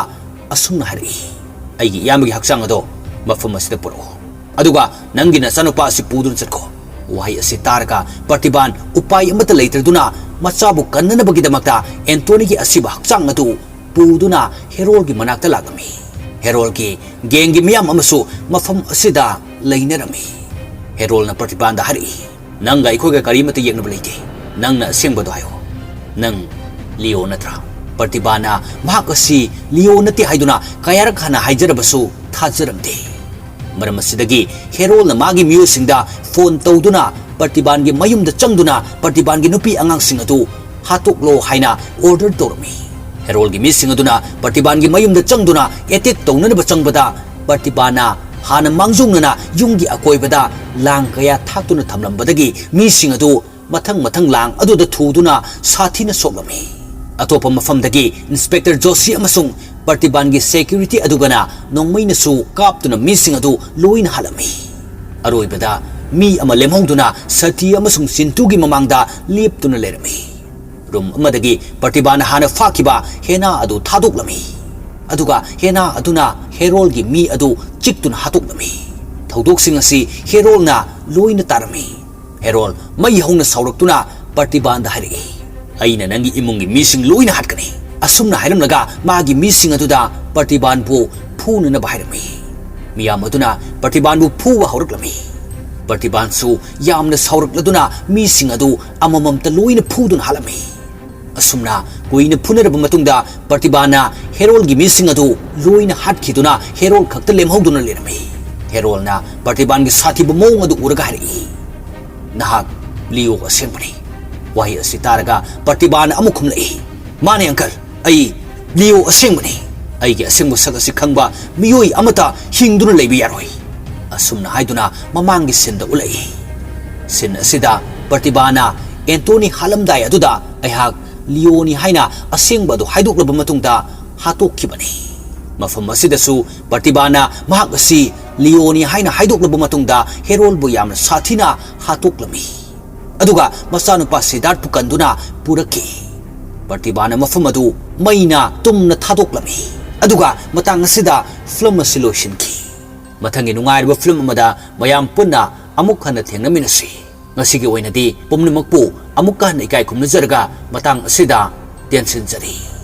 ꯑꯁꯨꯝꯅ ꯍꯥꯏꯔꯛꯏ, "ꯑꯩꯒꯤ ꯏꯌꯥꯝꯕꯒꯤ ꯍꯛꯆꯥꯡ ꯑꯗꯣ ꯃꯐꯝ ꯑꯁꯤꯗ ꯄꯨꯔꯛꯎ꯫ ꯑꯗꯨꯒ ꯅꯪꯒꯤ ꯅꯆꯥꯅꯨꯄꯥ ꯑꯁꯤ ꯄꯨꯗꯨꯅ ꯆꯠꯈꯣ꯫" ꯋꯥꯍꯩ ꯑꯁꯤ ꯇꯥꯔꯒ ꯄ꯭ꯔꯇꯤꯚꯥꯟ ꯎꯄꯥꯏ ꯑꯃꯠꯇ ꯂꯩꯇ꯭ꯔꯗꯨꯅ ꯃꯆꯥꯕꯨ ꯀꯟꯅꯅꯕꯒꯤꯗꯃꯛꯇ ꯑꯦꯟꯇꯣꯅꯤꯒꯤ ꯑꯁꯤꯕ ꯍꯛꯆꯥꯡ ꯑꯗꯨ ꯄꯨꯗꯨꯅ ꯍꯦꯔꯣꯜꯒꯤ ꯃꯅꯥꯛꯇ ꯂꯥꯛꯂꯝꯃꯤ꯫ ꯍꯦꯔꯣꯜꯒꯤ ꯒꯦꯡꯒꯤ ꯃꯤꯌꯥꯝ ꯑꯃꯁꯨ ꯃꯐꯝ ꯑꯁꯤꯗ ꯂꯩꯅꯔꯝꯃꯤ꯫ ꯍꯦꯔꯣꯜꯅ ꯄ꯭ꯔꯇꯤꯚꯥꯟꯗ ꯍꯥꯏꯔꯛꯏ, "ꯅꯪꯒ ꯑꯩꯈꯣꯏꯒ ꯀꯔꯤꯃꯠꯇ ꯌꯦꯛꯅꯕ ꯂꯩꯇꯦ꯫ ꯅꯪꯅ ꯑꯁꯦꯡꯕꯗꯣ ꯍꯥꯏꯌꯨ꯫ ꯅꯪ ꯂꯤꯑꯣ ꯅꯠꯇ꯭ꯔꯥ?" ꯄ꯭ꯔꯇꯤꯚꯥꯅ ꯃꯍꯥꯛ ꯑꯁꯤ ꯂꯤꯑꯣ ꯅꯠꯇꯦ ꯍꯥꯏꯗꯨꯅ ꯀꯌꯥꯔꯛ ꯍꯟꯅ ꯍꯥꯏꯖꯔꯕꯁꯨ ꯊꯥꯖꯔꯝꯗꯦ꯫ ꯃꯔꯝ ꯑꯁꯤꯗꯒꯤ ꯍꯦꯔꯣꯜꯅ ꯃꯥꯒꯤ ꯃꯤꯑꯣꯏꯁꯤꯡꯗ ꯐꯣꯟ ꯇꯧꯗꯨꯅ ꯄ꯭ꯔꯇꯤꯚꯥꯟꯒꯤ ꯃꯌꯨꯝꯗ ꯆꯪꯗꯨꯅ ꯄ꯭ꯔꯇꯤꯚꯥꯟꯒꯤ ꯅꯨꯄꯤ ꯑꯉꯥꯡꯁꯤꯡ ꯑꯗꯨ ꯍꯥꯠꯇꯣꯛꯂꯣ ꯍꯥꯏꯅ ꯑꯣꯔꯗꯔ ꯇꯧꯔꯝꯃꯤ꯫ ꯍꯦꯔꯣꯜꯒꯤ ꯃꯤꯁꯤꯡ ꯑꯗꯨꯅ ꯄ꯭ꯔꯇꯤꯚꯥꯟꯒꯤ ꯃꯌꯨꯝꯗ ꯆꯪꯗꯨꯅ ꯑꯦꯇꯦꯛ ꯇꯧꯅꯅꯕ ꯆꯪꯕꯗ ꯄ꯭ꯔꯇꯤꯚꯥꯟꯅ ꯍꯥꯟꯅ ꯃꯥꯡꯖꯧꯅꯅ ꯌꯨꯝꯒꯤ ꯑꯀꯣꯏꯕꯗ ꯂꯥꯡ ꯀꯌꯥ ꯊꯥꯛꯇꯨꯅ ꯊꯝꯂꯝꯕꯗꯒꯤ ꯃꯤꯁꯤꯡ ꯑꯗꯨ ꯃꯊꯪ ꯃꯊꯪ ꯂꯥꯡ ꯑꯗꯨꯗ ꯊꯨꯗꯨꯅ ꯁꯥꯊꯤꯅ ꯁꯣꯛꯂꯝꯃꯤ꯫ ꯑꯇꯣꯞꯄ ꯃꯐꯝꯗꯒꯤ ꯏꯟꯁꯄꯦꯛꯇꯔ ꯖꯣꯁꯤ ꯑꯃꯁꯨꯡ ꯄ꯭ꯔꯇꯤꯕꯥꯟꯒꯤ ꯁꯦꯀ꯭ꯌꯨꯔꯤꯇꯤ ꯑꯗꯨꯒꯅ ꯅꯣꯡꯃꯩꯅꯁꯨ ꯀꯥꯞꯇꯨꯅ ꯃꯤꯁꯤꯡ ꯑꯗꯨ ꯂꯣꯏꯅ ꯍꯥꯠꯂꯝꯃꯤ꯫ ꯑꯔꯣꯏꯕꯗ ꯃꯤ ꯑꯃ ꯂꯦꯝꯍꯧꯗꯨꯅ ꯁꯇꯤ ꯑꯃꯁꯨꯡ ꯆꯤꯟꯇꯨꯒꯤ ꯃꯃꯥꯡꯗ ꯂꯦꯞꯇꯨꯅ ꯂꯩꯔꯝꯃꯤ꯫ ꯔꯨꯝ ꯑꯃꯗꯒꯤ ꯄ꯭ꯔꯇꯤꯕꯥꯟꯅ ꯍꯥꯟꯅ ꯐꯥꯈꯤꯕ ꯍꯦꯅꯥ ꯑꯗꯨ ꯊꯥꯗꯣꯛꯂꯝꯃꯤ꯫ ꯑꯗꯨꯒ ꯍꯦꯅꯥ ꯑꯗꯨꯅ ꯍꯦꯔꯣꯜꯒꯤ ꯃꯤ ꯑꯗꯨ ꯆꯤꯛꯇꯨꯅ ꯍꯥꯠꯇꯣꯛꯂꯝꯃꯤ꯫ ꯊꯧꯗꯣꯛꯁꯤꯡ ꯑꯁꯤ ꯍꯦꯔꯣꯜꯅ ꯂꯣꯏꯅ ꯇꯥꯔꯝꯃꯤ꯫ ꯍꯦꯔꯣꯜ ꯃꯩ ꯍꯧꯅ ꯁꯥꯎꯔꯛꯇꯨꯅ ꯄ꯭ꯔꯇꯤꯕꯥꯟꯗ ꯍꯥꯏꯔꯛꯏ, "ꯑꯩꯅ ꯅꯪꯒꯤ ꯏꯃꯨꯡꯒꯤ ꯃꯤꯁꯤꯡ ꯂꯣꯏꯅ ꯍꯥꯠꯀꯅꯤ!" ꯑꯁꯨꯝꯅ ꯍꯥꯏꯔꯝꯂꯒ ꯃꯥꯒꯤ ꯃꯤꯁꯤꯡ ꯑꯗꯨꯗ ꯄ꯭ꯔꯇꯤꯕꯥꯟꯕꯨ ꯐꯨꯅꯅꯕ ꯍꯥꯏꯔꯝꯃꯤ꯫ ꯃꯤꯌꯥꯝ ꯑꯗꯨꯅ ꯄ꯭ꯔꯇꯤꯕꯥꯟꯕꯨ ꯐꯨꯕ ꯍꯧꯔꯛꯂꯝꯃꯤ꯫ ꯄ꯭ꯔꯇꯤꯕꯥꯟꯁꯨ ꯌꯥꯝꯅ ꯁꯥꯎꯔꯛꯂꯗꯨꯅ ꯃꯤꯁꯤꯡ ꯑꯗꯨ ꯑꯃꯃꯝꯇ ꯂꯣꯏꯅ ꯐꯨꯗꯨꯅ ꯍꯥꯠꯂꯝꯃꯤ꯫ ꯑꯁꯨꯝꯅ ꯀꯨꯏꯅ ꯐꯨꯅꯔꯕ ꯃꯇꯨꯡꯗ ꯄ꯭ꯔꯇꯤꯕꯥꯟꯅ ꯍꯦꯔꯣꯜꯒꯤ ꯃꯤꯁꯤꯡ ꯑꯗꯨ ꯂꯣꯏꯅ ꯍꯥꯠꯈꯤꯗꯨꯅ ꯍꯦꯔꯣꯜ ꯈꯛꯇ ꯂꯦꯝꯍꯧꯗꯨꯅ ꯂꯩꯔꯝꯃꯤ꯫ ꯍꯦꯔꯣꯜꯅ ꯄ꯭ꯔꯇꯤꯕꯥꯟꯒꯤ ꯁꯥꯊꯤꯕ ꯃꯑꯣꯡ ꯑꯗꯨ ꯎꯔꯒ ꯍꯥꯏꯔꯛꯏ, "ꯅꯍꯥꯛ ꯂꯤꯑꯣ ꯑꯁꯦꯡꯕꯅꯤ!" ꯋꯥꯍꯩ ꯑꯁꯤ ꯇꯥꯔꯒ ꯄ꯭ꯔꯇꯤꯕꯥꯟꯅ ꯑꯃꯨꯛ ꯈꯨꯝꯂꯛꯏ, "ꯃꯥꯅꯦ uncle, ꯑꯩ ꯂꯤꯑꯣ ꯑꯁꯦꯡꯕꯅꯤ꯫ ꯑꯩꯒꯤ ꯑꯁꯦꯡꯕ ꯁꯛ ꯑꯁꯤ ꯈꯪꯕ ꯃꯤꯑꯣꯏ ꯑꯃꯠꯇ ꯍꯤꯡꯗꯨꯅ ꯂꯩꯕ ꯌꯥꯔꯣꯏ!" ꯑꯁꯨꯝꯅ ꯍꯥꯏꯗꯨꯅ ꯃꯃꯥꯡꯒꯤ ꯁꯤꯟꯗ ꯎꯠꯂꯛꯏ꯫ ꯁꯤꯟ ꯑꯁꯤꯗ ꯄ꯭ꯔꯇꯤꯕꯥꯅ ꯑꯦꯟꯇꯣꯅꯤ ꯍꯥꯠꯂꯝꯗꯥꯏ ꯑꯗꯨꯗ ꯑꯩꯍꯥꯛ ꯂꯤꯑꯣꯅꯤ ꯍꯥꯏꯅ ꯑꯁꯦꯡꯕ ꯑꯗꯨ ꯍꯥꯏꯗꯣꯛꯂꯕ ꯃꯇꯨꯡꯗ ꯍꯥꯠꯇꯣꯛꯈꯤꯕꯅꯤ꯫ ꯃꯐꯝ ꯑꯁꯤꯗꯁꯨ ꯄ꯭ꯔꯇꯤꯕꯥꯅ ꯃꯍꯥꯛ ꯑꯁꯤ ꯂꯤꯑꯣꯅꯤ ꯍꯥꯏꯅ ꯍꯥꯏꯗꯣꯛꯂꯕ ꯃꯇꯨꯡꯗ ꯍꯦꯔꯣꯜꯕꯨ ꯌꯥꯝꯅ ꯁꯥꯊꯤꯅ ꯍꯥꯠꯇꯣꯛꯂꯝꯃꯤ꯫ ꯑꯗꯨꯒ ꯃꯆꯥꯅꯨꯄꯥ ꯁꯤꯗꯥꯔꯠꯄꯨ ꯀꯟꯗꯨꯅ ꯄꯨꯔꯛꯈꯤ꯫ ꯄ꯭ꯔꯇꯤꯕꯥꯅ ꯃꯐꯝ ꯑꯗꯨ ꯃꯩꯅ ꯇꯨꯝꯅ ꯊꯥꯗꯣꯛꯂꯝꯃꯤ꯫ ꯑꯗꯨꯒ ꯃꯇꯥꯡ ꯑꯁꯤꯗ ꯐꯤꯂꯝ ꯑꯁꯤ ꯂꯣꯏꯁꯤꯟꯈꯤ꯫ ꯃꯊꯪꯒꯤ ꯅꯨꯡꯉꯥꯏꯔꯕ ꯐꯤꯂꯝ ꯑꯃꯗ ꯃꯌꯥꯝ ꯄꯨꯟꯅ ꯑꯃꯨꯛ ꯍꯟꯅ ꯊꯦꯡꯅꯃꯤꯟꯅꯁꯤ꯫ ꯉꯁꯤꯒꯤ ꯑꯣꯏꯅꯗꯤ ꯄꯨꯝꯅꯃꯛꯄꯨ ꯑꯃꯨꯛꯀ ꯍꯟꯅ ꯏꯀꯥꯏ ꯈꯨꯝꯅꯖꯔꯒ ꯃꯇꯥꯡ ꯑꯁꯤꯗ ꯇꯦꯟꯁꯤꯟꯖꯔꯤ꯫